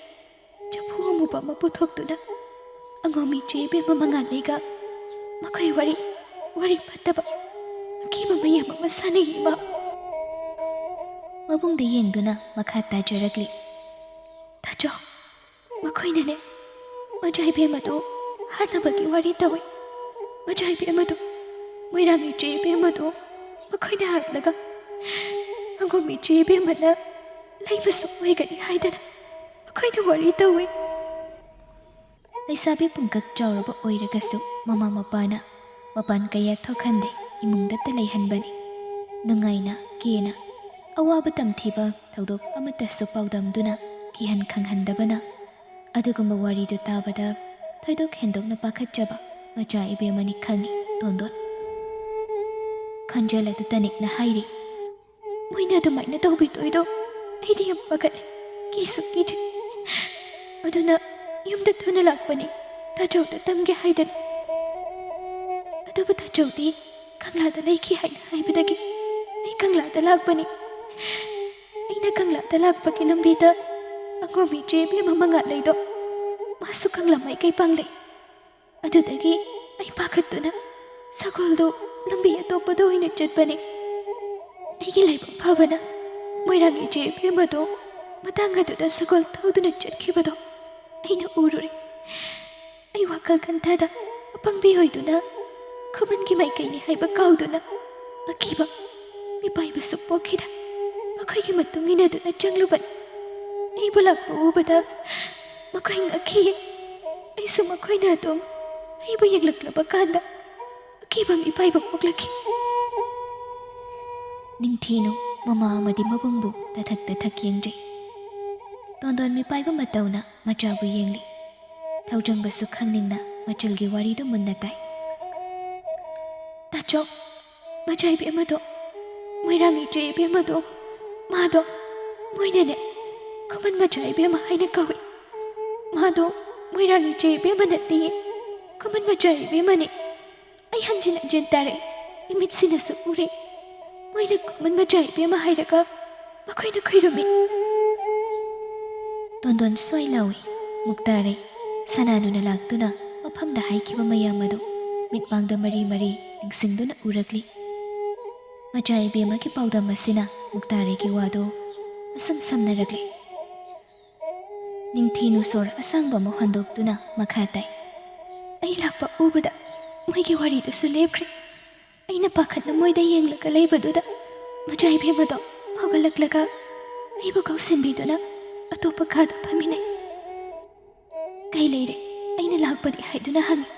ꯆꯐꯨ ꯑꯃꯨꯕ ꯑꯃ ꯄꯨꯊꯣꯛꯇꯨꯅ ꯑꯉꯣꯝ ꯏꯆꯦ ꯏꯕꯦꯝꯃ ꯃꯉꯥꯜꯂꯩꯒ ꯃꯈꯣꯏ ꯋꯥꯔꯤ, ꯋꯥꯔꯤ ꯐꯠꯇꯕ, ꯑꯀꯤꯕ ꯃꯌꯥꯝ ꯑꯃ ꯁꯥꯟꯅꯩ ꯏꯃꯥ꯫ ꯃꯕꯨꯡꯗ ꯌꯦꯡꯗꯨꯅ ꯃꯈꯥ ꯇꯥꯖꯔꯛꯂꯤ꯫ ꯇꯥꯆꯧ, ꯃꯈꯣꯏꯅꯅꯦ ꯃꯆꯥ ꯏꯕꯦꯝꯃꯗꯨ ꯍꯥꯠꯅꯕꯒꯤ ꯋꯥꯔꯤ ꯇꯧꯏ꯫ ꯃꯆꯥ ꯏꯕꯦꯝꯃꯗꯨ, ꯃꯣꯏꯔꯥꯡ ꯏꯆꯦ ꯏꯕꯦꯝꯃꯗꯨ ꯃꯈꯣꯏꯅ ꯍꯥꯠꯂꯒ ꯑꯉꯣꯝ ꯏꯆꯦ ꯏꯕꯦꯝꯃꯅ ꯂꯩꯕꯁꯨ ꯑꯣꯏꯒꯅꯤ ꯍꯥꯏꯗꯅ ꯃꯈꯣꯏꯅ ꯋꯥꯔꯤ ꯇꯧꯏ꯫ ꯂꯩꯁꯥꯕꯤ ꯄꯨꯡꯀꯛ ꯆꯥꯎꯔꯕ ꯑꯣꯏꯔꯒꯁꯨ ꯃꯃꯥ ꯃꯄꯥꯅ ꯃꯄꯥꯟ ꯀꯌꯥ ꯊꯣꯛꯍꯟꯗꯦ, ꯏꯃꯨꯡꯗꯇ ꯂꯩꯍꯟꯕꯅꯤ꯫ ꯅꯨꯡꯉꯥꯏꯅ ꯀꯦꯅ ꯑꯋꯥꯕ ꯇꯝꯊꯤꯕ ꯊꯧꯗꯣꯛ ꯑꯃꯠꯇꯁꯨ ꯄꯥꯎꯗꯝꯗꯨꯅ ꯀꯤꯍꯟ ꯈꯪꯍꯟꯗꯕꯅ ꯑꯗꯨꯒꯨꯝꯕ ꯋꯥꯔꯤꯗꯨ ꯇꯥꯕꯗ ꯊꯣꯏꯗꯣꯛ ꯍꯦꯟꯗꯣꯛꯅ ꯄꯥꯈꯠꯆꯕ ꯃꯆꯥ ꯏꯕꯦꯝꯃꯅꯤ ꯈꯪꯏ ꯇꯣꯟꯗꯣꯟ꯫ ꯈꯣꯟꯖꯦꯜ ꯑꯗꯨ ꯇꯅꯤꯛꯅ ꯍꯥꯏꯔꯤ, "ꯃꯣꯏꯅ ꯑꯗꯨꯃꯥꯏꯅ ꯇꯧꯕꯤꯗꯣꯏꯗꯣ ꯑꯩꯗꯤ ꯌꯥꯝ ꯄꯥꯈꯠꯂꯤ, ꯀꯤꯁꯨ ꯀꯤꯖꯩ꯫ ꯑꯗꯨꯅ ꯌꯨꯝꯗ ꯊꯨꯅ ꯂꯥꯛꯄꯅꯤ, ꯇꯥꯆꯧꯗ ꯇꯝꯒꯦ ꯍꯥꯏꯗꯅ꯫ ꯑꯗꯨꯕꯨ ꯇꯥꯆꯧꯗꯤ ꯀꯪꯂꯥꯗ ꯂꯩꯈꯤ ꯍꯥꯏꯅ ꯍꯥꯏꯕꯗꯒꯤ ꯑꯩ ꯀꯪꯂꯥꯗ ꯂꯥꯛꯄꯅꯤ꯫ ꯑꯩꯅ ꯀꯪꯂꯥꯗ ꯂꯥꯛꯄꯒꯤ ꯂꯝꯕꯤꯗ ꯑꯉꯣꯝ ꯏꯆꯦ ꯏꯕꯦꯝꯃ ꯃꯉꯥꯜꯂꯩꯗꯣ, ꯃꯥꯁꯨ ꯀꯪꯂꯥ ꯃꯥꯏꯀꯩ ꯄꯥꯡꯂꯩ꯫ ꯑꯗꯨꯗꯒꯤ ꯑꯩ ꯄꯥꯈꯠꯇꯨꯅ ꯁꯒꯣꯜꯗꯨ ꯂꯝꯕꯤ ꯑꯇꯣꯞꯄꯗ ꯑꯣꯏꯅ ꯆꯠꯄꯅꯤ꯫ ꯑꯩꯒꯤ ꯂꯥꯏꯕꯛ ꯐꯕꯅ ꯃꯣꯏꯔꯥꯡ ꯏꯆꯦ ꯏꯕꯦꯝꯃꯗꯣ ꯃꯇꯥꯡ ꯑꯗꯨꯗ ꯁꯒꯣꯜ ꯊꯧꯗꯨꯅ ꯆꯠꯈꯤꯕꯗꯣ ꯑꯩꯅ ꯎꯔꯨꯔꯦ꯫ ꯑꯩ ꯋꯥꯈꯜ ꯈꯟꯊꯗ ꯑꯄꯪꯕꯤ ꯑꯣꯏꯗꯨꯅ ꯈꯨꯃꯟꯒꯤ ꯃꯥꯏꯀꯩꯅꯤ ꯍꯥꯏꯕ ꯀꯥꯎꯗꯨꯅ ꯑꯀꯤꯕ ꯃꯤꯄꯥꯏꯕꯁꯨ ꯄꯣꯛꯈꯤꯗ ꯃꯈꯣꯏꯒꯤ ꯃꯇꯨꯡ ꯏꯟꯅꯗꯨꯅ ꯆꯪꯂꯨꯕꯅꯤ꯫ ꯑꯩꯕꯨ ꯂꯥꯛꯄ ꯎꯕꯗ ꯃꯈꯣꯏ ꯉꯛꯈꯤꯌꯦ꯫ ꯑꯩꯁꯨ ꯃꯈꯣꯏꯅ ꯑꯗꯨꯝ ꯑꯩꯕꯨ ꯌꯦꯡꯂꯛꯂꯕ ꯀꯥꯟꯗ ꯑꯀꯤꯕ ꯃꯤꯄꯥꯏꯕ ꯄꯣꯛꯂꯛꯈꯤ꯫" ꯅꯤꯡꯊꯤꯅꯨ ꯃꯃꯥ ꯑꯃꯗꯤ ꯃꯕꯨꯡꯕꯨ ꯇꯊꯛ ꯇꯊꯛ ꯌꯦꯡꯖꯩ꯫ ꯇꯣꯟꯗꯣꯟ ꯃꯤꯄꯥꯏꯕ ꯃꯇꯧꯅ ꯃꯆꯥꯕꯨ ꯌꯦꯡꯂꯤ꯫ ꯊꯧꯖꯪꯕꯁꯨ ꯈꯪꯅꯤꯡꯅ ꯃꯆꯜꯒꯤ ꯋꯥꯔꯤꯗꯨ ꯃꯨꯟꯅ ꯇꯥꯏ꯫ "ꯇꯥꯆꯧ, ꯃꯆꯥ ꯏꯕꯦꯝꯃꯗꯣ, ꯃꯣꯏꯔꯥꯡ ꯏꯆꯦ ꯏꯕꯦꯝꯃꯗꯣ, ꯃꯥꯗꯣ ꯃꯣꯏꯅꯅꯦ ꯈꯨꯃꯟ ꯃꯆꯥ ꯏꯕꯦꯝꯃ ꯍꯥꯏꯅ ꯀꯧꯏ꯫ ꯃꯥꯗꯣ ꯃꯣꯏꯔꯥꯡ ꯏꯆꯦ ꯏꯕꯦꯝꯃ ꯅꯠꯇꯦꯌꯦ, ꯈꯨꯃꯟ ꯃꯆꯥ ꯏꯕꯦꯝꯃꯅꯦ꯫ ꯑꯩ ꯍꯟꯖꯤꯟ ꯍꯟꯖꯤꯟ ꯇꯥꯔꯛꯏ, ꯏꯃꯤꯠꯁꯤꯅꯁꯨ ꯎꯔꯦ꯫ ꯃꯣꯏꯅ ꯈꯨꯃꯟ ꯃꯆꯥ ꯏꯕꯦꯝꯃ ꯍꯥꯏꯔꯒ ꯃꯈꯣꯏꯅ ꯈꯨꯔꯨꯝꯃꯤ꯫" ꯇꯣꯟꯗꯣꯟ ꯁ꯭ꯋꯥꯏ ꯂꯥꯎꯏ꯫ ꯃꯨꯛꯇꯥꯔꯩ ꯁꯅꯥꯅꯨꯅ ꯂꯥꯛꯇꯨꯅ ꯃꯐꯝꯗ ꯍꯥꯏꯈꯤꯕ ꯃꯌꯥꯝ ꯑꯗꯨ ꯃꯤꯠꯃꯥꯡꯗ ꯃꯔꯤ ꯃꯔꯤ ꯅꯤꯡꯁꯤꯡꯗꯨꯅ ꯎꯔꯛꯂꯤ꯫ ꯃꯆꯥ ꯏꯕꯦꯝꯃꯒꯤ ꯄꯥꯎꯗꯝ ꯑꯁꯤꯅ ꯃꯨꯛꯇꯥꯔꯩꯒꯤ ꯋꯥꯗꯨ ꯑꯁꯨꯝ ꯁꯝꯅꯔꯛꯂꯤ꯫ ꯅꯤꯡꯊꯤꯅꯨ ꯁꯣꯔ ꯑꯁꯥꯡꯕ ꯑꯃ ꯍꯣꯟꯗꯣꯛꯇꯨꯅ ꯃꯈꯥ ꯇꯥꯏ꯫ "ꯑꯩ ꯂꯥꯛꯄ ꯎꯕꯗ ꯃꯣꯏꯒꯤ ꯋꯥꯔꯤꯗꯨꯁꯨ ꯂꯦꯞꯈ꯭ꯔꯦ꯫ ꯑꯩꯅ ꯄꯥꯈꯠꯅ ꯃꯣꯏꯗ ꯌꯦꯡꯂꯒ ꯂꯩꯕꯗꯨꯗ ꯃꯆꯥ ꯏꯕꯦꯝꯃꯗꯣ ꯍꯧꯒꯠꯂꯛꯂꯒ ꯑꯩꯕꯨ ꯀꯧꯁꯤꯟꯕꯤꯗꯨꯅ ꯑꯇꯣꯞꯄ ꯀꯥꯗ ꯐꯝꯃꯤꯟꯅꯩ꯫ "ꯀꯩ ꯂꯩꯔꯦ?" ꯑꯩꯅ ꯂꯥꯛꯄꯗꯤ ꯍꯥꯏꯗꯨꯅ ꯍꯪꯉꯤ꯫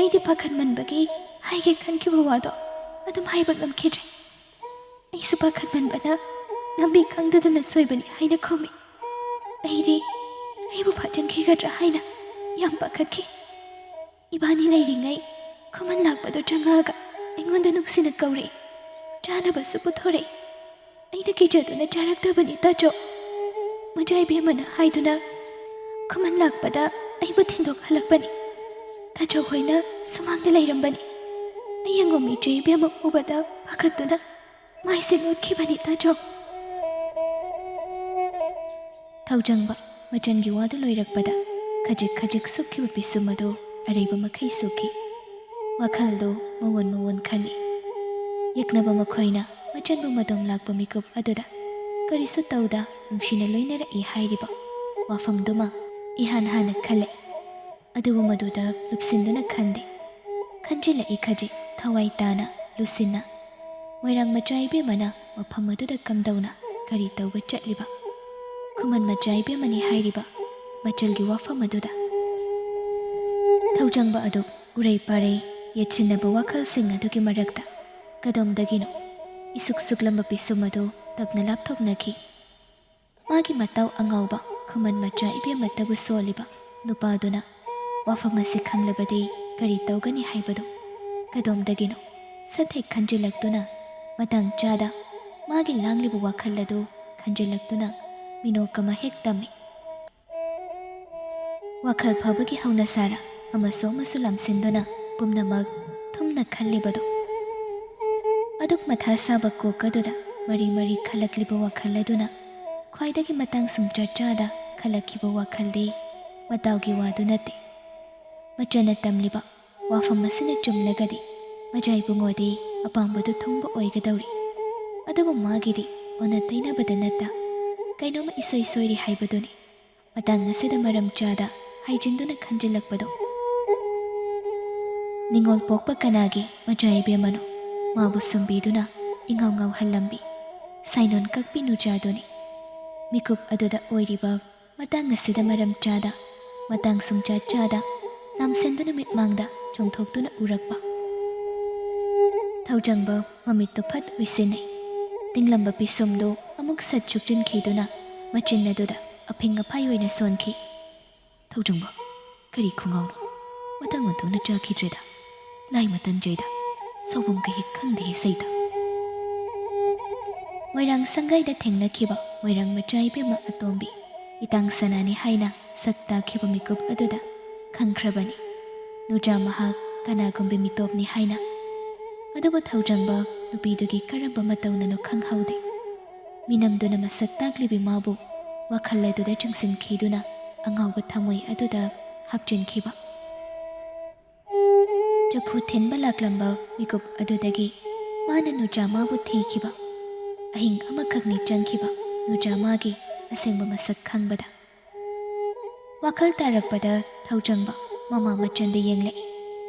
ꯑꯩꯗꯤ ꯄꯥꯈꯠꯃꯟꯕꯒꯤ ꯍꯥꯏꯒꯦ ꯈꯟꯈꯤꯕ ꯋꯥꯗꯣ ꯑꯗꯨꯝ ꯍꯥꯏꯕ ꯉꯝꯈꯤꯗ꯭ꯔꯦ꯫ ꯑꯩꯁꯨ ꯄꯥꯈꯠꯃꯟꯕꯅ ꯂꯝꯕꯤ ꯈꯪꯗꯗꯅ ꯁꯣꯏꯕꯅꯤ ꯍꯥꯏꯅ ꯈꯨꯝꯃꯤ꯫ ꯑꯩꯗꯤ ꯑꯩꯕꯨ ꯐꯥꯖꯤꯟꯈꯤꯒꯗ꯭ꯔꯥ ꯍꯥꯏꯅ ꯌꯥꯝ ꯄꯥꯈꯠꯈꯤ꯫ ꯏꯕꯥꯅꯤ ꯂꯩꯔꯤꯉꯩ ꯈꯨꯃꯟ ꯂꯥꯛꯄꯗꯨ ꯆꯪꯉꯛꯑꯒ ꯑꯩꯉꯣꯟꯗ ꯅꯨꯡꯁꯤꯅ ꯀꯧꯔꯛꯏ꯫ ꯆꯥꯅꯕꯁꯨ ꯄꯨꯊꯣꯔꯛꯏ꯫ ꯑꯩꯅ ꯀꯤꯖꯗꯨꯅ ꯆꯥꯔꯛꯇꯕꯅꯤ, ꯇꯥꯆꯧ꯫ ꯃꯆꯥ ꯏꯕꯦꯝꯃꯅ ꯍꯥꯏꯗꯨꯅ ꯈꯨꯃꯟ ꯂꯥꯛꯄꯗ ꯑꯩꯕꯨ ꯊꯤꯟꯗꯣꯛꯍꯜꯂꯛꯄꯅꯤ꯫ ꯇꯥꯆꯧ ꯍꯣꯏꯅ ꯁꯨꯃꯥꯡꯗ ꯂꯩꯔꯝꯕꯅꯤ꯫ ꯑꯌꯦꯡꯉꯨ ꯃꯤꯆꯨ ꯏꯕꯦꯝꯃ ꯎꯕꯗ ꯄꯥꯈꯠꯇꯨꯅ ꯃꯥꯏꯁꯦ ꯂꯣꯠꯈꯤꯕꯅꯤ, ꯇꯥꯆꯧ꯫ ꯊꯧꯖꯪꯕ ꯃꯆꯟꯒꯤ ꯋꯥꯗꯨ ꯂꯣꯏꯔꯛꯄꯗ ꯈꯖꯤꯛ ꯈꯖꯤꯛ ꯁꯨꯞꯈꯤꯕ ꯄꯤꯁꯨꯝ ꯑꯗꯨ ꯑꯔꯩꯕ ꯃꯈꯩ ꯁꯨꯈꯤ꯫ ꯋꯥꯈꯜꯗꯨ ꯃꯑꯣꯟ ꯃꯑꯣꯟ ꯈꯜꯂꯤ꯫ ꯌꯦꯛꯅꯕ ꯃꯈꯣꯏꯅ ꯃꯆꯟꯕꯨ ꯃꯗꯣꯝ ꯂꯥꯛꯄ ꯃꯤꯀꯨꯞ ꯑꯗꯨꯗ ꯀꯔꯤꯁꯨ ꯇꯧꯗ ꯅꯨꯡꯁꯤꯅ ꯂꯣꯏꯅꯔꯛꯏ ꯍꯥꯏꯔꯤꯕ ꯋꯥꯐꯝꯗꯨꯃ ꯏꯍꯥꯟ ꯍꯥꯟꯅ ꯈꯜꯂꯛꯏ꯫ ꯑꯗꯨꯕꯨ ꯃꯗꯨꯗ ꯂꯨꯞꯁꯤꯟꯗꯨꯅ ꯈꯟꯗꯦ꯫ ꯈꯟꯖꯤꯜꯂꯛꯏ ꯈꯖꯤꯛ ꯊꯋꯥꯏ ꯇꯥꯅ ꯂꯨꯁꯤꯟꯅ꯫ ꯃꯣꯏꯔꯥꯡ ꯃꯆꯥ ꯏꯕꯦꯝꯃꯅ ꯃꯐꯝ ꯑꯗꯨꯗ ꯀꯝꯗꯧꯅ ꯀꯔꯤ ꯇꯧꯕ ꯆꯠꯂꯤꯕ? ꯈꯨꯃꯟ ꯃꯆꯥ ꯏꯕꯦꯝꯃꯅꯤ ꯍꯥꯏꯔꯤꯕ ꯃꯆꯜꯒꯤ ꯋꯥꯐꯝ ꯑꯗꯨꯗ꯫ ꯊꯧꯖꯪꯕ ꯑꯗꯨ ꯎꯔꯩ ꯄꯥꯔꯩ ꯌꯦꯠꯁꯤꯟꯅꯕ ꯋꯥꯈꯜꯁꯤꯡ ꯑꯗꯨꯒꯤ ꯃꯔꯛꯇ ꯀꯗꯣꯝꯗꯒꯤꯅꯣ ꯏꯁꯨꯛ ꯁꯨꯛꯂꯝꯕ ꯄꯤꯁꯨꯝ ꯑꯗꯨ ꯇꯞꯅ ꯂꯥꯞꯊꯣꯛꯅꯈꯤ꯫ ꯃꯥꯒꯤ ꯃꯇꯥꯎ ꯑꯉꯥꯎꯕ ꯈꯨꯃꯟ ꯃꯆꯥ ꯏꯕꯦꯝꯃꯇꯕꯨ ꯁꯣꯜꯂꯤꯕ ꯅꯨꯄꯥꯗꯨꯅ ꯋꯥꯐꯝ ꯑꯁꯤ ꯈꯪꯂꯕꯗꯤ ꯀꯔꯤ ꯇꯧꯒꯅꯤ ꯍꯥꯏꯕꯗꯨ ꯀꯗꯣꯝꯗꯒꯤꯅꯣ ꯁꯠ ꯍꯦꯛ ꯈꯟꯖꯤꯜꯂꯛꯇꯨꯅ, ꯃꯇꯥꯡ ꯆꯥꯗ ꯃꯥꯒꯤ ꯂꯥꯡꯂꯤꯕ ꯋꯥꯈꯜ ꯑꯗꯨ ꯈꯟꯖꯤꯜꯂꯛꯇꯨꯅ ꯃꯤꯅꯣꯛ ꯑꯃ ꯍꯦꯛ ꯇꯝꯃꯤ꯫ ꯋꯥꯈꯜ ꯐꯕꯒꯤ ꯍꯧꯅꯁꯥꯔ ꯑꯃꯁꯨ ꯑꯃꯁꯨ ꯂꯥꯝꯁꯤꯟꯗꯨꯅ ꯄꯨꯝꯅꯃꯛ ꯊꯨꯝꯅ ꯈꯜꯂꯤꯕꯗꯨ꯫ ꯑꯗꯨꯛ ꯃꯊꯥ ꯁꯥꯕ ꯀꯣꯛ ꯑꯗꯨꯗ ꯃꯔꯤ ꯃꯔꯤ ꯈꯜꯂꯛꯂꯤꯕ ꯋꯥꯈꯜ ꯑꯗꯨꯅ ꯈ꯭ꯋꯥꯏꯗꯒꯤ ꯃꯇꯥꯡ ꯁꯨꯡꯆꯥ ꯆꯥꯗ ꯈꯜꯂꯛꯈꯤꯕ ꯋꯥꯈꯜꯗꯤ ꯃꯇꯥꯎꯒꯤ ꯋꯥꯗꯨ ꯅꯠꯇꯦ꯫ ꯃꯆꯟꯅ ꯇꯝꯂꯤꯕ ꯋꯥꯐꯝ ꯑꯁꯤꯅ ꯆꯨꯝꯂꯒꯗꯤ ꯃꯖꯥ ꯏꯕꯨꯡꯉꯣꯗꯤ ꯑꯄꯥꯝꯕꯗꯨ ꯊꯨꯡꯕ ꯑꯣꯏꯒꯗꯧꯔꯤ꯫ ꯑꯗꯨꯕꯨ ꯃꯥꯒꯤꯗꯤ ꯑꯣꯟꯅ ꯇꯩꯅꯕꯗ ꯅꯠꯇ ꯀꯩꯅꯣꯝꯃ ꯏꯁꯣꯏ ꯁꯣꯏꯔꯤ ꯍꯥꯏꯕꯗꯨꯅꯤ꯫ ꯃꯇꯥꯡ ꯑꯁꯤꯗ ꯃꯔꯝ ꯆꯥꯗ ꯍꯥꯏꯖꯤꯟꯗꯨꯅ ꯈꯟꯖꯤꯜꯂꯛꯄꯗꯣ꯫ ꯅꯤꯡꯉꯣꯜ ꯄꯣꯛꯄ ꯀꯅꯥꯒꯤ ꯃꯆꯥ ꯏꯕꯦꯝꯃꯅꯣ? ꯃꯥꯕꯨ ꯁꯨꯝꯕꯤꯗꯨꯅ ꯏꯉꯥꯎ ꯉꯥꯎꯍꯜꯂꯝꯕꯤ꯫ ꯁꯥꯏꯅꯣꯟ ꯀꯛꯄꯤ ꯅꯨꯆꯥꯗꯨꯅꯤ꯫ ꯃꯤꯀꯨꯞ ꯑꯗꯨꯗ ꯑꯣꯏꯔꯤꯕ ꯃꯇꯥꯡ ꯑꯁꯤꯗ ꯃꯔꯝ ꯆꯥꯗ, ꯃꯇꯥꯡ ꯁꯨꯡꯆꯥ ꯆꯥꯗ, ꯂꯥꯝꯁꯟꯗꯨꯅ ꯃꯤꯠꯃꯥꯡꯗ ꯆꯣꯡꯊꯣꯛꯇꯨꯅ ꯎꯔꯛꯄ꯫ ꯊꯧꯖꯪꯕ ꯃꯃꯤꯠꯇꯨ ꯐꯠ ꯎꯏꯁꯤꯟꯅꯩ꯫ ꯇꯤꯡꯂꯝꯕ ꯄꯤꯁꯨꯝꯗꯨ ꯑꯃꯨꯛ ꯁꯠ ꯆꯨꯞꯆꯤꯟꯈꯤꯗꯨꯅ ꯃꯆꯤꯟ ꯑꯗꯨꯗ ꯑꯐꯤꯡ ꯑꯐꯥꯏ ꯑꯣꯏꯅ ꯁꯣꯟꯈꯤ꯫ "ꯊꯧꯖꯪꯕ, ꯀꯔꯤ ꯈꯨꯉꯥꯎꯅꯣ? ꯃꯇꯥꯡ ꯑꯣꯟꯊꯣꯛꯅ ꯆꯥꯈꯤꯗ꯭ꯔꯦꯗ꯫ ꯂꯥꯏ ꯃꯇꯟꯖꯩꯗ꯫ ꯁꯥꯎꯐꯝ ꯀꯍꯦꯛ ꯈꯪꯗꯦ ꯏꯁꯩꯗ꯫" ꯃꯣꯏꯔꯥꯡ ꯁꯪꯒꯥꯏꯗ ꯊꯦꯡꯅꯈꯤꯕ ꯃꯣꯏꯔꯥꯡ ꯃꯆꯥ ꯏꯕꯦꯝꯃ ꯑꯇꯣꯝꯕꯤ ꯏꯇꯥꯡ ꯁꯅꯥꯅꯤ ꯍꯥꯏꯅ ꯁꯛ ꯇꯥꯈꯤꯕ ꯃꯤꯀꯨꯞ ꯑꯗꯨꯗ ꯈꯪꯈ꯭ꯔꯕꯅꯤ꯫ ꯅꯨꯆꯥ ꯃꯍꯥꯛ ꯀꯅꯥꯒꯨꯝꯕꯤ ꯃꯤꯇꯣꯞꯅꯤ ꯍꯥꯏꯅ꯫ ꯑꯗꯨꯕꯨ ꯊꯧꯖꯪꯕ ꯅꯨꯄꯤꯗꯨꯒꯤ ꯀꯔꯝꯕ ꯃꯇꯧꯅꯅꯣ ꯈꯪꯍꯧꯗꯦ꯫ ꯃꯤꯅꯝꯗꯨꯅ ꯃꯁꯛ ꯇꯥꯛꯂꯤꯕꯤ ꯃꯥꯕꯨ ꯋꯥꯈꯜ ꯑꯗꯨꯗ ꯆꯤꯡꯁꯤꯟꯈꯤꯗꯨꯅ ꯑꯉꯥꯎꯕ ꯊꯃꯣꯏ ꯑꯗꯨꯗ ꯍꯥꯞꯆꯤꯟꯈꯤꯕ꯫ ꯆꯐꯨ ꯊꯤꯟꯕ ꯂꯥꯛꯂꯝꯕ ꯃꯤꯀꯨꯞ ꯑꯗꯨꯗꯒꯤ ꯃꯥꯅ ꯅꯨꯆꯥ ꯃꯥꯕꯨ ꯊꯤꯈꯤꯕ꯫ ꯑꯍꯤꯡ ꯑꯃꯈꯛꯅꯤ ꯆꯪꯈꯤꯕ ꯅꯨꯆꯥ ꯃꯥꯒꯤ ꯑꯁꯦꯡꯕ ꯃꯁꯛ ꯈꯪꯕꯗ꯫ ꯋꯥꯈꯜ ꯇꯥꯔꯛꯄꯗ ꯊꯧꯖꯪꯕ ꯃꯃꯥ ꯃꯆꯟꯗ ꯌꯦꯡꯂꯛꯏ꯫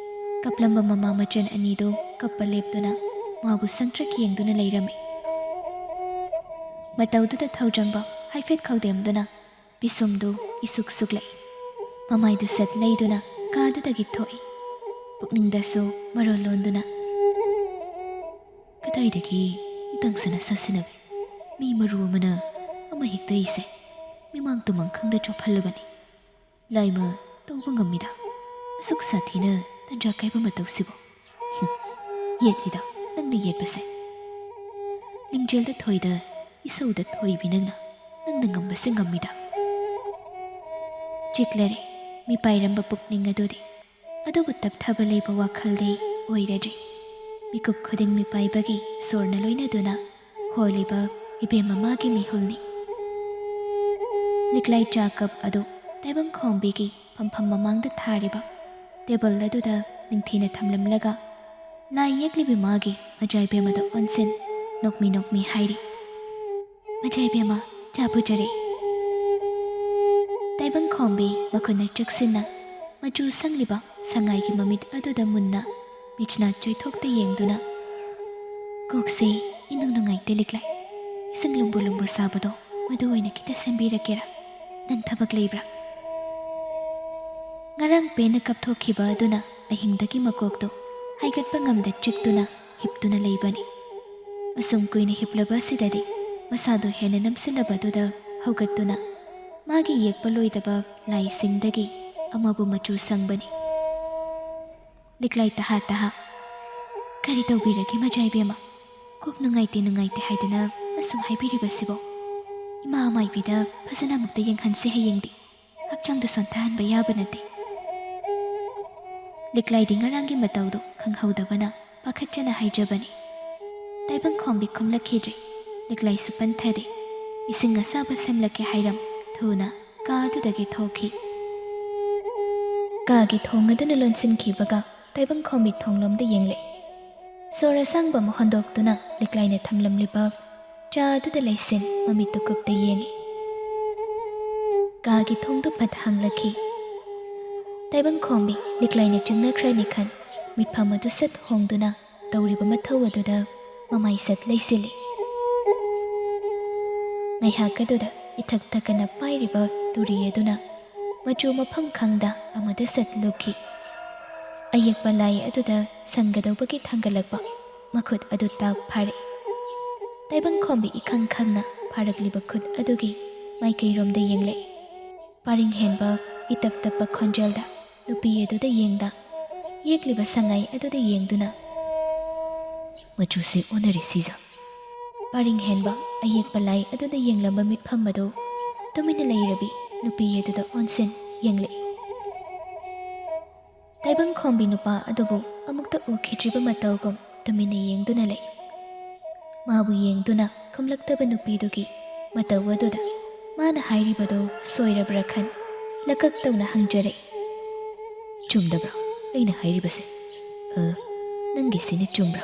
ꯀꯞꯂꯝꯕ ꯃꯃꯥ ꯃꯆꯟ ꯑꯅꯤꯗꯨ ꯀꯞꯄ ꯂꯦꯞꯇꯨꯅ ꯃꯥꯕꯨ ꯁꯪꯇ꯭ꯔꯤꯛ ꯌꯦꯡꯗꯨꯅ ꯂꯩꯔꯝꯃꯤ꯫ ꯃꯇꯧꯗꯨꯗ ꯊꯧꯖꯪꯕ ꯍꯥꯏꯐꯦꯠ ꯈꯧꯗꯦꯝꯗꯨꯅ ꯄꯤꯁꯨꯝꯗꯨ ꯏꯁꯨꯛ ꯁꯨꯛꯂꯛꯏ꯫ ꯃꯃꯥꯏꯗꯨ ꯁꯠ ꯂꯩꯗꯨꯅ ꯀꯥꯗꯨꯗꯒꯤ ꯊꯣꯛꯏ꯫ ꯄꯨꯛꯅꯤꯡꯗꯁꯨ ꯃꯔꯣꯜ ꯂꯣꯟꯗꯨꯅ, "ꯀꯗꯥꯏꯗꯒꯤ ꯏꯇꯪꯁꯅ ꯁꯥꯁꯤꯟꯅꯒꯦ? ꯃꯤ ꯃꯔꯨ ꯑꯃꯅ ꯑꯃ ꯍꯦꯛꯇ ꯑꯩꯁꯦ ꯃꯤꯃꯥꯡ ꯇꯨꯃꯥꯡ ꯈꯪꯗ ꯆꯣꯞꯍꯜꯂꯕꯅꯤ꯫ ꯂꯥꯏꯃ ꯇꯧꯕ ꯉꯝꯃꯤꯗ꯫ ꯑꯁꯨꯛ ꯁꯥꯊꯤꯅ ꯇꯟꯖꯥ ꯀꯥꯏꯕ ꯃꯇꯧꯁꯤꯕꯨ꯫ ꯍꯨꯝ, ꯌꯦꯠꯂꯤꯗ ꯅꯪꯅ ꯌꯦꯠꯄꯁꯦ꯫ ꯂꯤꯡꯖꯦꯜꯗ ꯊꯣꯏꯗ ꯏꯁꯧꯗ ꯊꯣꯏꯕꯤ ꯅꯪꯅ, ꯅꯪꯅ ꯉꯝꯕꯁꯦ ꯉꯝꯃꯤꯗ꯫" ꯆꯤꯛꯂꯔꯦ ꯃꯤꯄꯥꯏꯔꯝꯕ ꯄꯨꯛꯅꯤꯡ ꯑꯗꯨꯗꯤ꯫ ꯑꯗꯨꯕꯨ ꯇꯞꯊꯕ ꯂꯩꯕ ꯋꯥꯈꯜꯗꯤ ꯑꯣꯏꯔꯗ꯭ꯔꯤ꯫ ꯃꯤꯀꯨꯞ ꯈꯨꯗꯤꯡ ꯃꯤꯄꯥꯏꯕꯒꯤ ꯁꯣꯔꯅ ꯂꯣꯏꯅꯗꯨꯅ ꯍꯣꯜꯂꯤꯕ ꯏꯕꯦꯝ ꯃꯃꯥꯒꯤ ꯃꯤꯍꯨꯜꯅꯤ꯫ ꯂꯤꯛꯂꯥꯏ ꯆꯥ ꯀꯞ ꯑꯗꯨ ꯇꯥꯏꯕꯪ ꯈꯣꯝꯕꯤꯒꯤ ꯐꯝꯐꯝ ꯃꯃꯥꯡꯗ ꯊꯥꯔꯤꯕ ꯇꯦꯕꯜ ꯑꯗꯨꯗ ꯅꯤꯡꯊꯤꯅ ꯊꯝꯂꯝꯂꯒ ꯂꯥꯏ ꯌꯦꯛꯂꯤꯕꯤ ꯃꯥꯒꯤ ꯃꯆꯥ ꯏꯕꯦꯝ ꯑꯗꯨ ꯑꯣꯟꯁꯤꯟ ꯅꯣꯛꯃꯤ ꯅꯣꯛꯃꯤ ꯍꯥꯏꯔꯤ, "ꯃꯆꯥ ꯏꯕꯦꯝꯃ, ꯆꯥ ꯄꯨꯖꯔꯦ꯫" ꯇꯥꯏꯕꯪ ꯈꯣꯝꯕꯤ ꯃꯈꯨꯠꯅ ꯆꯦꯛꯁꯤꯟꯅ ꯃꯆꯨ ꯁꯪꯂꯤꯕ ꯁꯉꯥꯏꯒꯤ ꯃꯃꯤꯠ ꯑꯗꯨꯗ ꯃꯨꯟꯅ ꯃꯤꯠꯁꯅꯥ ꯆꯣꯏꯊꯣꯛꯇ ꯌꯦꯡꯗꯨꯅ, "ꯀꯣꯛꯁꯦ ꯏꯅꯨꯡ ꯅꯨꯡꯉꯥꯏꯇꯦ ꯂꯤꯛꯂꯥꯏ꯫ ꯏꯁꯤꯡ ꯂꯨꯝꯕꯨ ꯂꯨꯝꯕꯨ ꯁꯥꯕꯗꯣ, ꯃꯗꯨ ꯑꯣꯏꯅ ꯈꯤꯇ ꯁꯦꯝꯕꯤꯔꯛꯀꯦꯔꯥ? ꯅꯪ ꯊꯕꯛ ꯂꯩꯕ꯭ꯔꯥ?" ꯉꯔꯥꯡ ꯄꯦꯟꯅ ꯀꯞꯊꯣꯛꯈꯤꯕ ꯑꯗꯨꯅ ꯑꯍꯤꯡꯗꯒꯤ ꯃꯀꯣꯛꯇꯣ ꯍꯥꯏꯒꯠꯄ ꯉꯝꯗ ꯆꯤꯛꯇꯨꯅ ꯍꯤꯞꯇꯨꯅ ꯂꯩꯕꯅꯤ꯫ ꯑꯁꯨꯝ ꯀꯨꯏꯅ ꯍꯤꯞꯂꯕ ꯑꯁꯤꯗꯗꯤ ꯃꯁꯥꯗꯣ ꯍꯦꯟꯅ ꯅꯝꯁꯤꯜꯂꯕꯗꯨꯗ ꯍꯧꯒꯠꯇꯨꯅ ꯃꯥꯒꯤ ꯌꯦꯛꯄ ꯂꯣꯏꯗꯕ ꯂꯥꯏꯁꯤꯡꯗꯒꯤ ꯑꯃꯕꯨ ꯃꯆꯨ ꯁꯪꯕꯅꯤ꯫ ꯂꯤꯛꯂꯥꯏ ꯇꯍꯥ ꯇꯍꯥ꯫ "ꯀꯔꯤ ꯇꯧꯕꯤꯔꯒꯦ ꯃꯖꯥ ꯏꯕꯦꯝꯃ? ꯀꯣꯛ ꯅꯨꯡꯉꯥꯏꯇꯦ ꯅꯨꯡꯉꯥꯏꯇꯦ ꯍꯥꯏꯗꯅ ꯑꯁꯨꯝ ꯍꯥꯏꯕꯤꯔꯤꯕꯁꯤꯕꯣ? ꯏꯃꯥ ꯃꯥꯏꯕꯤꯗ ꯐꯖꯅ ꯑꯃꯨꯛꯇ ꯌꯦꯡꯍꯟꯁꯤ ꯍꯌꯦꯡꯗꯤ꯫ ꯍꯛꯆꯥꯡꯗꯣ ꯁꯣꯟꯊꯍꯟꯕ ꯌꯥꯕ ꯅꯠꯇꯦ꯫" ꯂꯤꯛꯂꯥꯏꯗꯤ ꯉꯔꯥꯡꯒꯤ ꯃꯇꯧꯗꯣ ꯈꯪꯍꯧꯗꯕꯅ ꯄꯥꯈꯠꯆꯅ ꯍꯥꯏꯖꯕꯅꯤ꯫ ꯇꯥꯏꯕꯪꯈꯣꯝꯕꯤ ꯈꯨꯝꯂꯛꯈꯤꯗ꯭ꯔꯦ꯫ ꯂꯤꯛꯂꯥꯏꯁꯨ ꯄꯟꯊꯗꯦ꯫ ꯏꯁꯤꯡ ꯑꯁꯥꯕ ꯁꯦꯝꯂꯛꯀꯦ ꯍꯥꯏꯔꯝ ꯊꯨꯅ ꯀꯥ ꯑꯗꯨꯗꯒꯤ ꯊꯣꯛꯈꯤ꯫ ꯀꯥꯒꯤ ꯊꯣꯡ ꯑꯗꯨꯅ ꯂꯣꯟꯁꯤꯟꯈꯤꯕꯒ ꯇꯥꯏꯕꯪꯈꯣꯝꯕꯤ ꯊꯣꯡꯂꯣꯝꯗ ꯌꯦꯡꯂꯛꯏ꯫ ꯁꯣꯔ ꯑꯁꯥꯡꯕ ꯑꯃ ꯍꯣꯟꯗꯣꯛꯇꯨꯅ ꯂꯤꯛꯂꯥꯏꯅ ꯊꯝꯂꯝꯂꯤꯕ ꯆꯥ ꯑꯗꯨꯗ ꯂꯩꯁꯤꯟ ꯃꯃꯤꯠꯇꯨ ꯀꯨꯞꯇ ꯌꯦꯡꯏ꯫ ꯀꯥꯒꯤ ꯊꯣꯡꯗꯨ ꯐꯠ ꯍꯥꯡꯂꯛꯈꯤ꯫ ꯇꯥꯏꯕꯪꯈꯣꯝꯕꯤ ꯂꯤꯛꯂꯥꯏꯅ ꯆꯤꯡꯅꯈ꯭ꯔꯅꯤ ꯈꯟ ꯃꯤꯠꯐꯝ ꯑꯗꯨ ꯁꯠ ꯍꯣꯡꯗꯨꯅ ꯇꯧꯔꯤꯕ ꯃꯊꯧ ꯑꯗꯨꯗ ꯃꯃꯥꯏ ꯁꯠ ꯂꯩꯁꯤꯜꯂꯤ꯫ ꯉꯥꯏꯍꯥꯛ ꯑꯗꯨꯗ ꯏꯊꯛ ꯊꯛꯀꯅ ꯄꯥꯏꯔꯤꯕ ꯇꯨꯔꯤ ꯑꯗꯨꯅ ꯃꯆꯨ ꯃꯐꯝ ꯈꯪꯗ ꯑꯃꯗ ꯁꯠ ꯂꯨꯞꯈꯤ꯫ ꯑꯌꯦꯛꯄ ꯂꯥꯏ ꯑꯗꯨꯗ ꯁꯪꯒꯗꯧꯕꯒꯤ ꯊꯥꯡꯒꯠꯂꯛꯄ ꯃꯈꯨꯠ ꯑꯗꯨ ꯇꯥꯛ ꯐꯥꯔꯦ꯫ ꯇꯥꯏꯕꯪꯈꯣꯝꯕꯤ ꯏꯈꯪ ꯈꯪꯅ ꯐꯥꯔꯛꯂꯤꯕ ꯈꯨꯠ ꯑꯗꯨꯒꯤ ꯃꯥꯏꯀꯩꯔꯣꯝꯗ ꯌꯦꯡꯂꯛꯏ꯫ ꯄꯥꯔꯤꯡ ꯍꯦꯟꯕ ꯏꯇꯞ ꯇꯞꯄ ꯈꯣꯟꯖꯦꯜꯗ ꯅꯨꯄꯤ ꯑꯗꯨꯗ ꯌꯦꯡꯗ, ꯌꯦꯛꯂꯤꯕ ꯁꯉꯥꯏ ꯑꯗꯨꯗ ꯌꯦꯡꯗꯨꯅ, "ꯃꯆꯨꯁꯦ ꯑꯣꯟꯅꯔꯦ ꯁꯤꯖ꯫" ꯄꯥꯔꯤꯡ ꯍꯦꯟꯕ ꯑꯌꯦꯛꯄ ꯂꯥꯏ ꯑꯗꯨꯗ ꯌꯦꯡꯂꯝꯕ ꯃꯤꯠꯐꯝ ꯑꯗꯨ ꯇꯨꯃꯤꯟꯅ ꯂꯩꯔꯕꯤ ꯅꯨꯄꯤ ꯑꯗꯨꯗ ꯑꯣꯟꯁꯤꯟ ꯌꯦꯡꯂꯛꯏ꯫ ꯇꯥꯏꯕꯪꯈꯣꯝꯕꯤ ꯅꯨꯄꯥ ꯑꯗꯨꯕꯨ ꯑꯃꯨꯛꯇ ꯎꯈꯤꯗ꯭ꯔꯤꯕ ꯃꯇꯧꯒꯨꯝ ꯇꯨꯃꯤꯟꯅ ꯌꯦꯡꯗꯨꯅ ꯂꯩ꯫ ꯃꯥꯕꯨ ꯌꯦꯡꯗꯨꯅ ꯈꯨꯝꯂꯛꯇꯕ ꯅꯨꯄꯤꯗꯨꯒꯤ ꯃꯇꯧ ꯑꯗꯨꯗ ꯃꯥꯅ ꯍꯥꯏꯔꯤꯕꯗꯨ ꯁꯣꯏꯔꯕ꯭ꯔꯥ ꯈꯟ ꯂꯀꯛ ꯇꯧꯅ ꯍꯪꯖꯔꯛꯏ꯫ "ꯆꯨꯝꯗꯕ꯭ꯔꯥ ꯑꯩꯅ ꯍꯥꯏꯔꯤꯕꯁꯦ?" "ꯑ, ꯅꯪꯒꯤꯁꯤꯅ ꯆꯨꯝꯕ꯭ꯔꯥ?"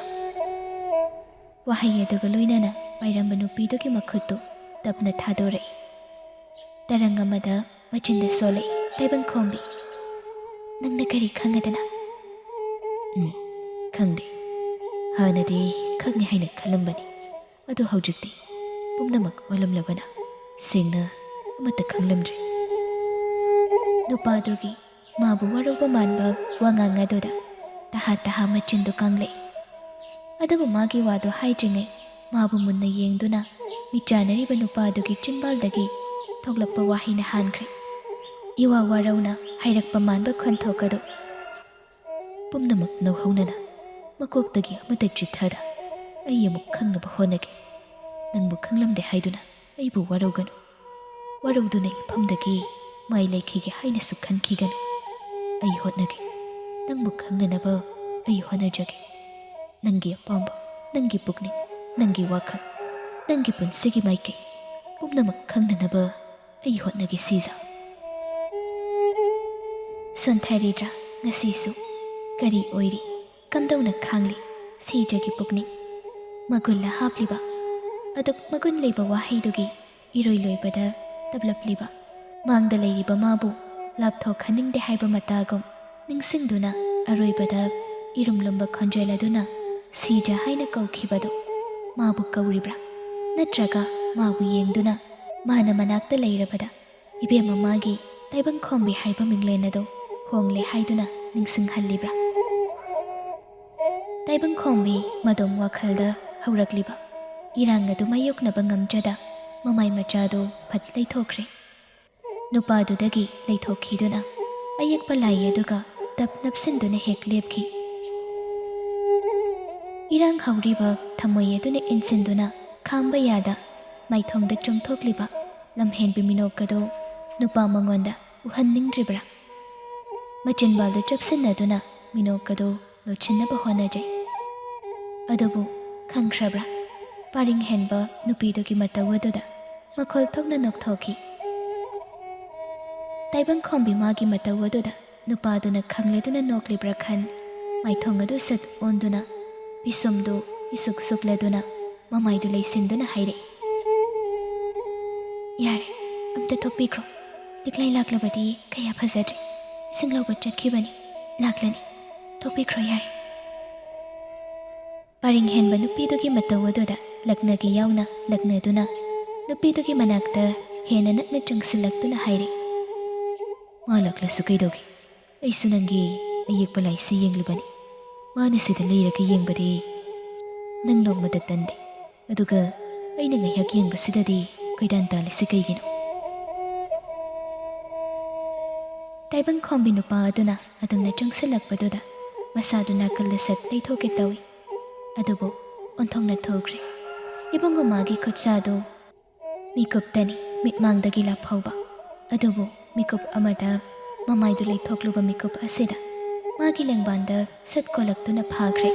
ꯋꯥꯍꯩ ꯑꯗꯨꯒ ꯂꯣꯏꯅꯅ ꯄꯥꯏꯔꯝꯕ ꯅꯨꯄꯤꯗꯨꯒꯤ ꯃꯈꯨꯠꯇꯨ ꯇꯞꯅ ꯊꯥꯗꯣꯔꯛꯏ꯫ ꯇꯔꯪ ꯑꯃꯗ ꯃꯆꯤꯟꯗ ꯁꯣꯜꯂꯛꯏ ꯇꯥꯏꯕꯪꯈꯣꯝꯕꯤ꯫ "ꯅꯪꯅ ꯀꯔꯤ ꯈꯪꯉꯗꯅ?" "ꯎꯝ, ꯈꯪꯗꯦ꯫ ꯍꯥꯟꯅꯗꯤ ꯈꯪꯉꯦ ꯍꯥꯏꯅ ꯈꯜꯂꯝꯕꯅꯤ, ꯑꯗꯨ ꯍꯧꯖꯤꯛꯇꯤ ꯄꯨꯝꯅꯃꯛ ꯑꯣꯜꯂꯝꯂꯕꯅ ꯁꯦꯡꯅ ꯑꯃꯠꯇ ꯈꯪꯂꯝꯗ꯭ꯔꯦ꯫ ꯅꯨꯄꯥꯗꯨꯒꯤ ꯃꯥꯕꯨ ꯋꯥꯔꯧꯕ ꯃꯥꯟꯕ ꯋꯥꯉꯥꯡ ꯑꯗꯨꯗ ꯇꯍꯥ ꯇꯍꯥ ꯃꯆꯤꯟꯗꯨ ꯀꯪꯂꯦ꯫ ꯑꯗꯨꯕꯨ ꯃꯥꯒꯤ ꯋꯥꯗꯨ ꯍꯥꯏꯗ꯭ꯔꯤꯉꯩ ꯃꯥꯕꯨ ꯃꯨꯟꯅ ꯌꯦꯡꯗꯨꯅ ꯃꯤꯠ ꯆꯥꯟꯅꯔꯤꯕ ꯅꯨꯄꯥꯗꯨꯒꯤ ꯆꯤꯟꯕꯥꯜꯗꯒꯤ ꯊꯣꯛꯂꯛꯄ ꯋꯥꯍꯩꯅ ꯍꯥꯟꯈ꯭ꯔꯦ꯫ ꯏꯋꯥ ꯋꯥꯔꯧꯅ ꯍꯥꯏꯔꯛꯄ ꯃꯥꯟꯕ ꯈꯣꯟꯊꯣꯛ ꯑꯗꯨ ꯄꯨꯝꯅꯃꯛ ꯅꯧꯍꯧꯅꯅ ꯃꯀꯣꯛꯇꯒꯤ ꯑꯃꯠꯇ ꯆꯤꯠꯊꯗ ꯑꯩ ꯑꯃꯨꯛ ꯈꯪꯅꯕ ꯍꯣꯠꯅꯒꯦ꯫ ꯅꯪꯕꯨ ꯈꯪꯂꯝꯗꯦ ꯍꯥꯏꯗꯨꯅ ꯑꯩꯕꯨ ꯋꯥꯔꯧꯒꯅꯨ꯫ ꯋꯥꯔꯧꯗꯨꯅ ꯏꯐꯝꯗꯒꯤ ꯃꯥꯏ ꯂꯩꯈꯤꯒꯦ ꯍꯥꯏꯅꯁꯨ ꯈꯟꯈꯤꯒꯅꯨ꯫ ꯑꯩ ꯍꯣꯠꯅꯒꯦ꯫ ꯅꯪꯕꯨ ꯈꯪꯅꯅꯕ ꯑꯩ ꯍꯣꯠꯅꯖꯒꯦ꯫ ꯅꯪꯒꯤ ꯑꯄꯥꯝꯕ, ꯅꯪꯒꯤ ꯄꯨꯛꯅꯤꯡ, ꯅꯪꯒꯤ ꯋꯥꯈꯜ, ꯅꯪꯒꯤ ꯄꯨꯟꯁꯤꯒꯤ ꯃꯥꯏꯀꯩ ꯄꯨꯝꯅꯃꯛ ꯈꯪꯅꯅꯕ ꯑꯩ ꯍꯣꯠꯅꯒꯦ ꯁꯤꯖ꯫ ꯁꯣꯟꯊꯔꯤꯗ꯭ꯔꯥ ꯉꯁꯤꯁꯨ? ꯀꯔꯤ ꯑꯣꯏꯔꯤ? ꯀꯝꯗꯧꯅ ꯈꯥꯡꯂꯤ ꯁꯤꯖꯒꯤ ꯄꯨꯛꯅꯤꯡ? ꯃꯒꯨꯟꯂ ꯍꯥꯞꯂꯤꯕ? ꯑꯗꯨꯛ ꯃꯒꯨꯟ ꯂꯩꯕ ꯋꯥꯍꯩꯗꯨꯒꯤ ꯏꯔꯣꯏ ꯂꯣꯏꯕꯗ ꯇꯞꯂꯞꯂꯤꯕ ꯃꯥꯡꯗ ꯂꯩꯔꯤꯕ ꯃꯥꯕꯨ ꯂꯥꯞꯊꯣꯛꯍꯟꯅꯤꯡꯗꯦ ꯍꯥꯏꯕ ꯃꯇꯥꯒꯨꯝ ꯅꯤꯡꯁꯤꯡꯗꯨꯅ ꯑꯔꯣꯏꯕꯗ ꯏꯔꯨꯝ ꯂꯨꯝꯕ ꯈꯣꯟꯖꯦꯜ ꯑꯗꯨꯅ ꯁꯤꯖ ꯍꯥꯏꯅ ꯀꯧꯈꯤꯕꯗꯨ ꯃꯥꯕꯨ ꯀꯧꯔꯤꯕ꯭ꯔꯥ? ꯅꯠꯇ꯭ꯔꯒ ꯃꯥꯕꯨ ꯌꯦꯡꯗꯨꯅ ꯃꯥꯅ ꯃꯅꯥꯛꯇ ꯂꯩꯔꯕꯗ ꯏꯕꯦꯝꯃ ꯃꯥꯒꯤ ꯇꯥꯏꯕꯪꯈꯣꯝꯕꯤ ꯍꯥꯏꯕ ꯃꯤꯡꯂꯦꯟ ꯑꯗꯨ ꯍꯣꯡꯂꯦ ꯍꯥꯏꯗꯨꯅ ꯅꯤꯡꯁꯤꯡꯍꯜꯂꯤꯕ꯭ꯔꯥ? ꯇꯥꯏꯕꯪꯈꯣꯝꯕꯤ ꯃꯗꯣꯝ ꯋꯥꯈꯜꯗ ꯍꯧꯔꯛꯂꯤꯕ ꯏꯔꯥꯡ ꯑꯗꯨ ꯃꯥꯌꯣꯛꯅꯕ ꯉꯝꯖꯗ ꯃꯃꯥꯏ ꯃꯆꯥꯗꯨ ꯐꯠ ꯂꯩꯊꯣꯛꯈ꯭ꯔꯦ꯫ ꯅꯨꯄꯥꯗꯨꯗꯒꯤ ꯂꯩꯊꯣꯛꯈꯤꯗꯨꯅ ꯑꯌꯦꯛꯄ ꯂꯥꯏ ꯑꯗꯨꯒ ꯇꯞ ꯅꯞꯁꯤꯟꯗꯨꯅ ꯍꯦꯛ ꯂꯦꯞꯈꯤ꯫ ꯏꯔꯥꯡ ꯍꯧꯔꯤꯕ ꯊꯃꯣꯏ ꯑꯗꯨꯅ ꯏꯟꯁꯤꯟꯗꯨꯅ ꯈꯥꯝꯕ ꯌꯥꯗ ꯃꯥꯏꯊꯣꯡꯗ ꯆꯣꯡꯊꯣꯛꯂꯤꯕ ꯂꯝꯍꯦꯟꯕꯤ ꯃꯤꯅꯣꯛ ꯑꯗꯨ ꯅꯨꯄꯥ ꯃꯉꯣꯟꯗ ꯎꯍꯟꯅꯤꯡꯗ꯭ꯔꯤꯕ꯭ꯔꯥ? ꯃꯆꯤꯟꯕꯥꯜꯗꯨ ꯆꯞꯁꯤꯟꯅꯗꯨꯅ ꯃꯤꯅꯣꯛ ꯑꯗꯨ ꯂꯣꯠꯁꯤꯟꯅꯕ ꯍꯣꯠꯅꯖꯩ꯫ ꯑꯗꯨꯕꯨ ꯈꯪꯈ꯭ꯔꯕ꯭ꯔꯥ? ꯄꯥꯔꯤꯡ ꯍꯦꯟꯕ ꯅꯨꯄꯤꯗꯨꯒꯤ ꯃꯇꯧ ꯑꯗꯨꯗ ꯃꯈꯣꯜ ꯊꯣꯛꯅ ꯅꯣꯛꯊꯣꯛꯈꯤ꯫ ꯇꯥꯏꯕꯪꯈꯣꯝꯕꯤ ꯃꯥꯒꯤ ꯃꯇꯧ ꯑꯗꯨꯗ ꯅꯨꯄꯥꯗꯨꯅ ꯈꯪꯂꯗꯨꯅ ꯅꯣꯛꯂꯤꯕ꯭ꯔꯥ ꯈꯟ ꯃꯥꯏꯊꯣꯡ ꯑꯗꯨ ꯁꯠ ꯑꯣꯟꯗꯨꯅ ꯄꯤꯁꯨꯝꯗꯨ ꯏꯁꯨꯛ ꯁꯨꯛꯂꯗꯨꯅ ꯃꯃꯥꯏꯗꯨ ꯂꯩꯁꯤꯟꯗꯨꯅ ꯍꯥꯏꯔꯛꯏ, "ꯌꯥꯔꯦ, ꯑꯝꯇ ꯊꯣꯛꯄꯤꯈ꯭ꯔꯣ꯫ ꯂꯤꯛꯂꯥꯏ ꯂꯥꯛꯂꯕꯗꯤ ꯀꯌꯥ ꯐꯖꯗ꯭ꯔꯦ꯫ ꯏꯁꯤꯡ ꯂꯧꯕ ꯆꯠꯈꯤꯕꯅꯤ, ꯂꯥꯛꯂꯅꯤ꯫ ꯊꯣꯛꯄꯤꯈ꯭ꯔꯣ ꯌꯥꯔꯦ꯫" ꯄꯔꯦꯡ ꯍꯦꯟꯕ ꯅꯨꯄꯤꯗꯨꯒꯤ ꯃꯇꯧ ꯑꯗꯨꯗ ꯂꯛꯅꯒꯦ ꯌꯥꯎꯅ ꯂꯛꯅꯗꯨꯅ ꯅꯨꯄꯤꯗꯨꯒꯤ ꯃꯅꯥꯛꯇ ꯍꯦꯟꯅ ꯅꯛꯅ ꯆꯪꯁꯤꯜꯂꯛꯇꯨꯅ ꯍꯥꯏꯔꯛꯏ, "ꯃꯥ ꯂꯥꯛꯂꯁꯨ ꯀꯩꯗꯧꯒꯦ? ꯑꯩꯁꯨ ꯅꯪꯒꯤ ꯑꯌꯦꯛꯄ ꯂꯥꯏꯁꯤ ꯌꯦꯡꯂꯤꯕꯅꯤ꯫ ꯃꯥꯅ ꯁꯤꯗ ꯂꯩꯔꯒ ꯌꯦꯡꯕꯗꯤ ꯅꯪ ꯅꯣꯡꯃꯗ ꯇꯟꯗꯦ꯫ ꯑꯗꯨꯒ ꯑꯩꯅ ꯉꯥꯏꯍꯥꯛ ꯌꯦꯡꯕꯁꯤꯗꯗꯤ ꯀꯣꯏꯇꯥꯟ ꯇꯥꯜꯂꯤꯁꯤ ꯀꯩꯒꯤꯅꯣ?" ꯇꯥꯏꯕꯪꯈꯣꯝꯕꯤ ꯅꯨꯄꯥ ꯑꯗꯨꯅ ꯑꯗꯨꯝꯅ ꯆꯪꯁꯤꯜꯂꯛꯄꯗꯨꯗ ꯃꯁꯥꯗꯨ ꯅꯥꯀꯜꯗ ꯁꯠ ꯂꯩꯊꯣꯛꯀꯦ ꯇꯧꯏ꯫ ꯑꯗꯨꯕꯨ ꯑꯣꯟꯊꯣꯛꯅ ꯊꯨꯈ꯭ꯔꯦ꯫ ꯏꯕꯨꯡꯉꯣ ꯃꯥꯒꯤ ꯈꯨꯠꯁꯥꯗꯨ ꯃꯤꯀꯨꯞꯇꯅꯤ ꯃꯤꯠꯃꯥꯡꯗꯒꯤ ꯂꯥꯞꯍꯧꯕ꯫ ꯑꯗꯨꯕꯨ ꯃꯤꯀꯨꯞ ꯑꯃꯗ ꯃꯃꯥꯏꯗꯨ ꯂꯩꯊꯣꯛꯂꯨꯕ ꯃꯤꯀꯨꯞ ꯑꯁꯤꯗ ꯃꯥꯒꯤ ꯂꯦꯡꯕꯥꯟꯗ ꯁꯠ ꯀꯣꯜꯂꯛꯇꯨꯅ ꯐꯥꯈ꯭ꯔꯦ꯫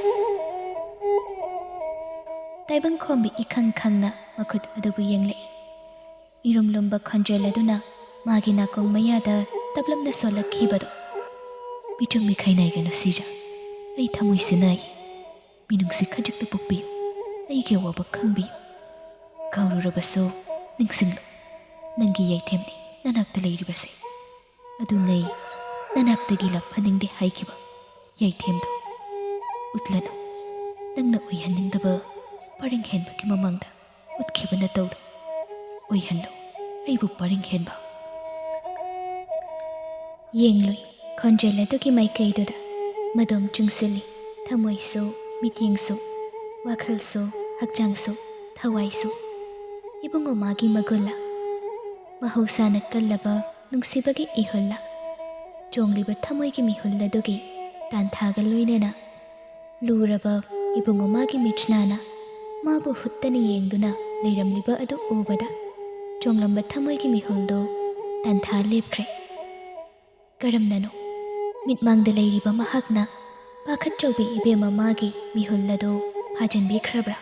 ꯇꯥꯏꯕꯪꯈꯣꯝꯕꯤ ꯏꯈꯪ ꯈꯪꯅ ꯃꯈꯨꯠ ꯑꯗꯨꯕꯨ ꯌꯦꯡꯂꯛꯏ꯫ ꯏꯔꯨꯝ ꯂꯨꯝꯕ ꯈꯣꯟꯖꯦꯜ ꯑꯗꯨꯅ ꯃꯥꯒꯤ ꯅꯥꯀꯣꯡ ꯃꯌꯥꯗ ꯇꯞꯂꯞꯅ ꯁꯣꯜꯂꯛꯈꯤꯕꯗꯨ꯫ "ꯃꯤꯆꯨꯝ ꯃꯤꯈꯥꯏ ꯅꯥꯏꯒꯅꯨ ꯁꯤꯖ꯫ ꯑꯩ ꯊꯃꯣꯏꯁꯤ ꯅꯥꯏ꯫ ꯃꯤꯅꯨꯡꯁꯤ ꯈꯖꯤꯛꯇ ꯄꯣꯛꯄꯤꯌꯨ꯫ ꯑꯩꯒꯤ ꯑꯋꯥꯕ ꯈꯪꯕꯤꯌꯨ꯫ ꯀꯥꯎꯔꯨꯔꯕꯁꯨ ꯅꯤꯡꯁꯤꯡꯂꯨ, ꯅꯪꯒꯤ ꯌꯥꯏꯊꯦꯝꯅꯤ ꯅꯅꯥꯛꯇ ꯂꯩꯔꯤꯕꯁꯦ꯫ ꯑꯗꯨꯉꯩ ꯅꯅꯥꯛꯇꯒꯤ ꯂꯥꯞꯍꯟꯅꯤꯡꯗꯦ ꯍꯥꯏꯈꯤꯕ ꯌꯥꯏꯊꯦꯝꯗꯨ ꯎꯠꯂꯅꯨ꯫ ꯅꯪꯅ ꯑꯣꯏꯍꯟꯅꯤꯡꯗꯕ ꯄꯔꯦꯡ ꯍꯦꯟꯕꯒꯤ ꯃꯃꯥꯡꯗ ꯎꯠꯈꯤꯕ ꯅꯇꯧꯗꯨ ꯑꯣꯏꯍꯜꯂꯨ꯫ ꯑꯩꯕꯨ ꯄꯔꯦꯡ ꯍꯦꯟꯕ" ꯌꯦꯡꯂꯨꯏ꯫ ꯈꯣꯟꯖꯦꯜ ꯑꯗꯨꯒꯤ ꯃꯥꯏꯀꯩꯗꯨꯗ ꯃꯗꯣꯝ ꯆꯨꯡꯁꯤꯜꯂꯤ꯫ ꯊꯃꯣꯏꯁꯨ, ꯃꯤꯠꯌꯦꯡꯁꯨ, ꯋꯥꯈꯜꯁꯨ, ꯍꯛꯆꯥꯡꯁꯨ, ꯊꯋꯥꯏꯁꯨ꯫ ꯏꯕꯨꯡꯉꯣ ꯃꯥꯒꯤ ꯃꯒꯨꯜꯂ, ꯃꯍꯧꯁꯥꯅ ꯀꯜꯂꯕ ꯅꯨꯡꯁꯤꯕꯒꯤ ꯏꯍꯨꯜꯂ, ꯆꯣꯡꯂꯤꯕ ꯊꯃꯣꯏꯒꯤ ꯃꯤꯍꯨꯜ ꯑꯗꯨꯒꯤ ꯇꯥꯟꯊꯥꯒ ꯂꯣꯏꯅꯅ ꯂꯨꯔꯕ ꯏꯕꯨꯡꯉꯣ ꯃꯥꯒꯤ ꯃꯤꯠꯁꯅꯥꯅ ꯃꯥꯕꯨ ꯍꯨꯠꯇꯅ ꯌꯦꯡꯗꯨꯅ ꯂꯩꯔꯝꯂꯤꯕ ꯑꯗꯨ ꯎꯕꯗ ꯆꯣꯡꯂꯝꯕ ꯊꯃꯣꯏꯒꯤ ꯃꯤꯍꯨꯜꯗꯨ ꯇꯥꯟꯊꯥ ꯂꯦꯞꯈ꯭ꯔꯦ꯫ ꯀꯔꯝꯅꯅꯣ? ꯃꯤꯠꯃꯥꯡꯗ ꯂꯩꯔꯤꯕ ꯃꯍꯥꯛꯅ ꯄꯥꯈꯠꯆꯧꯕꯤ ꯏꯕꯦꯝꯃ ꯃꯥꯒꯤ ꯃꯤꯍꯨꯜ ꯑꯗꯨ ꯐꯥꯖꯤꯟꯕꯤꯈ꯭ꯔꯕ꯭ꯔꯥ?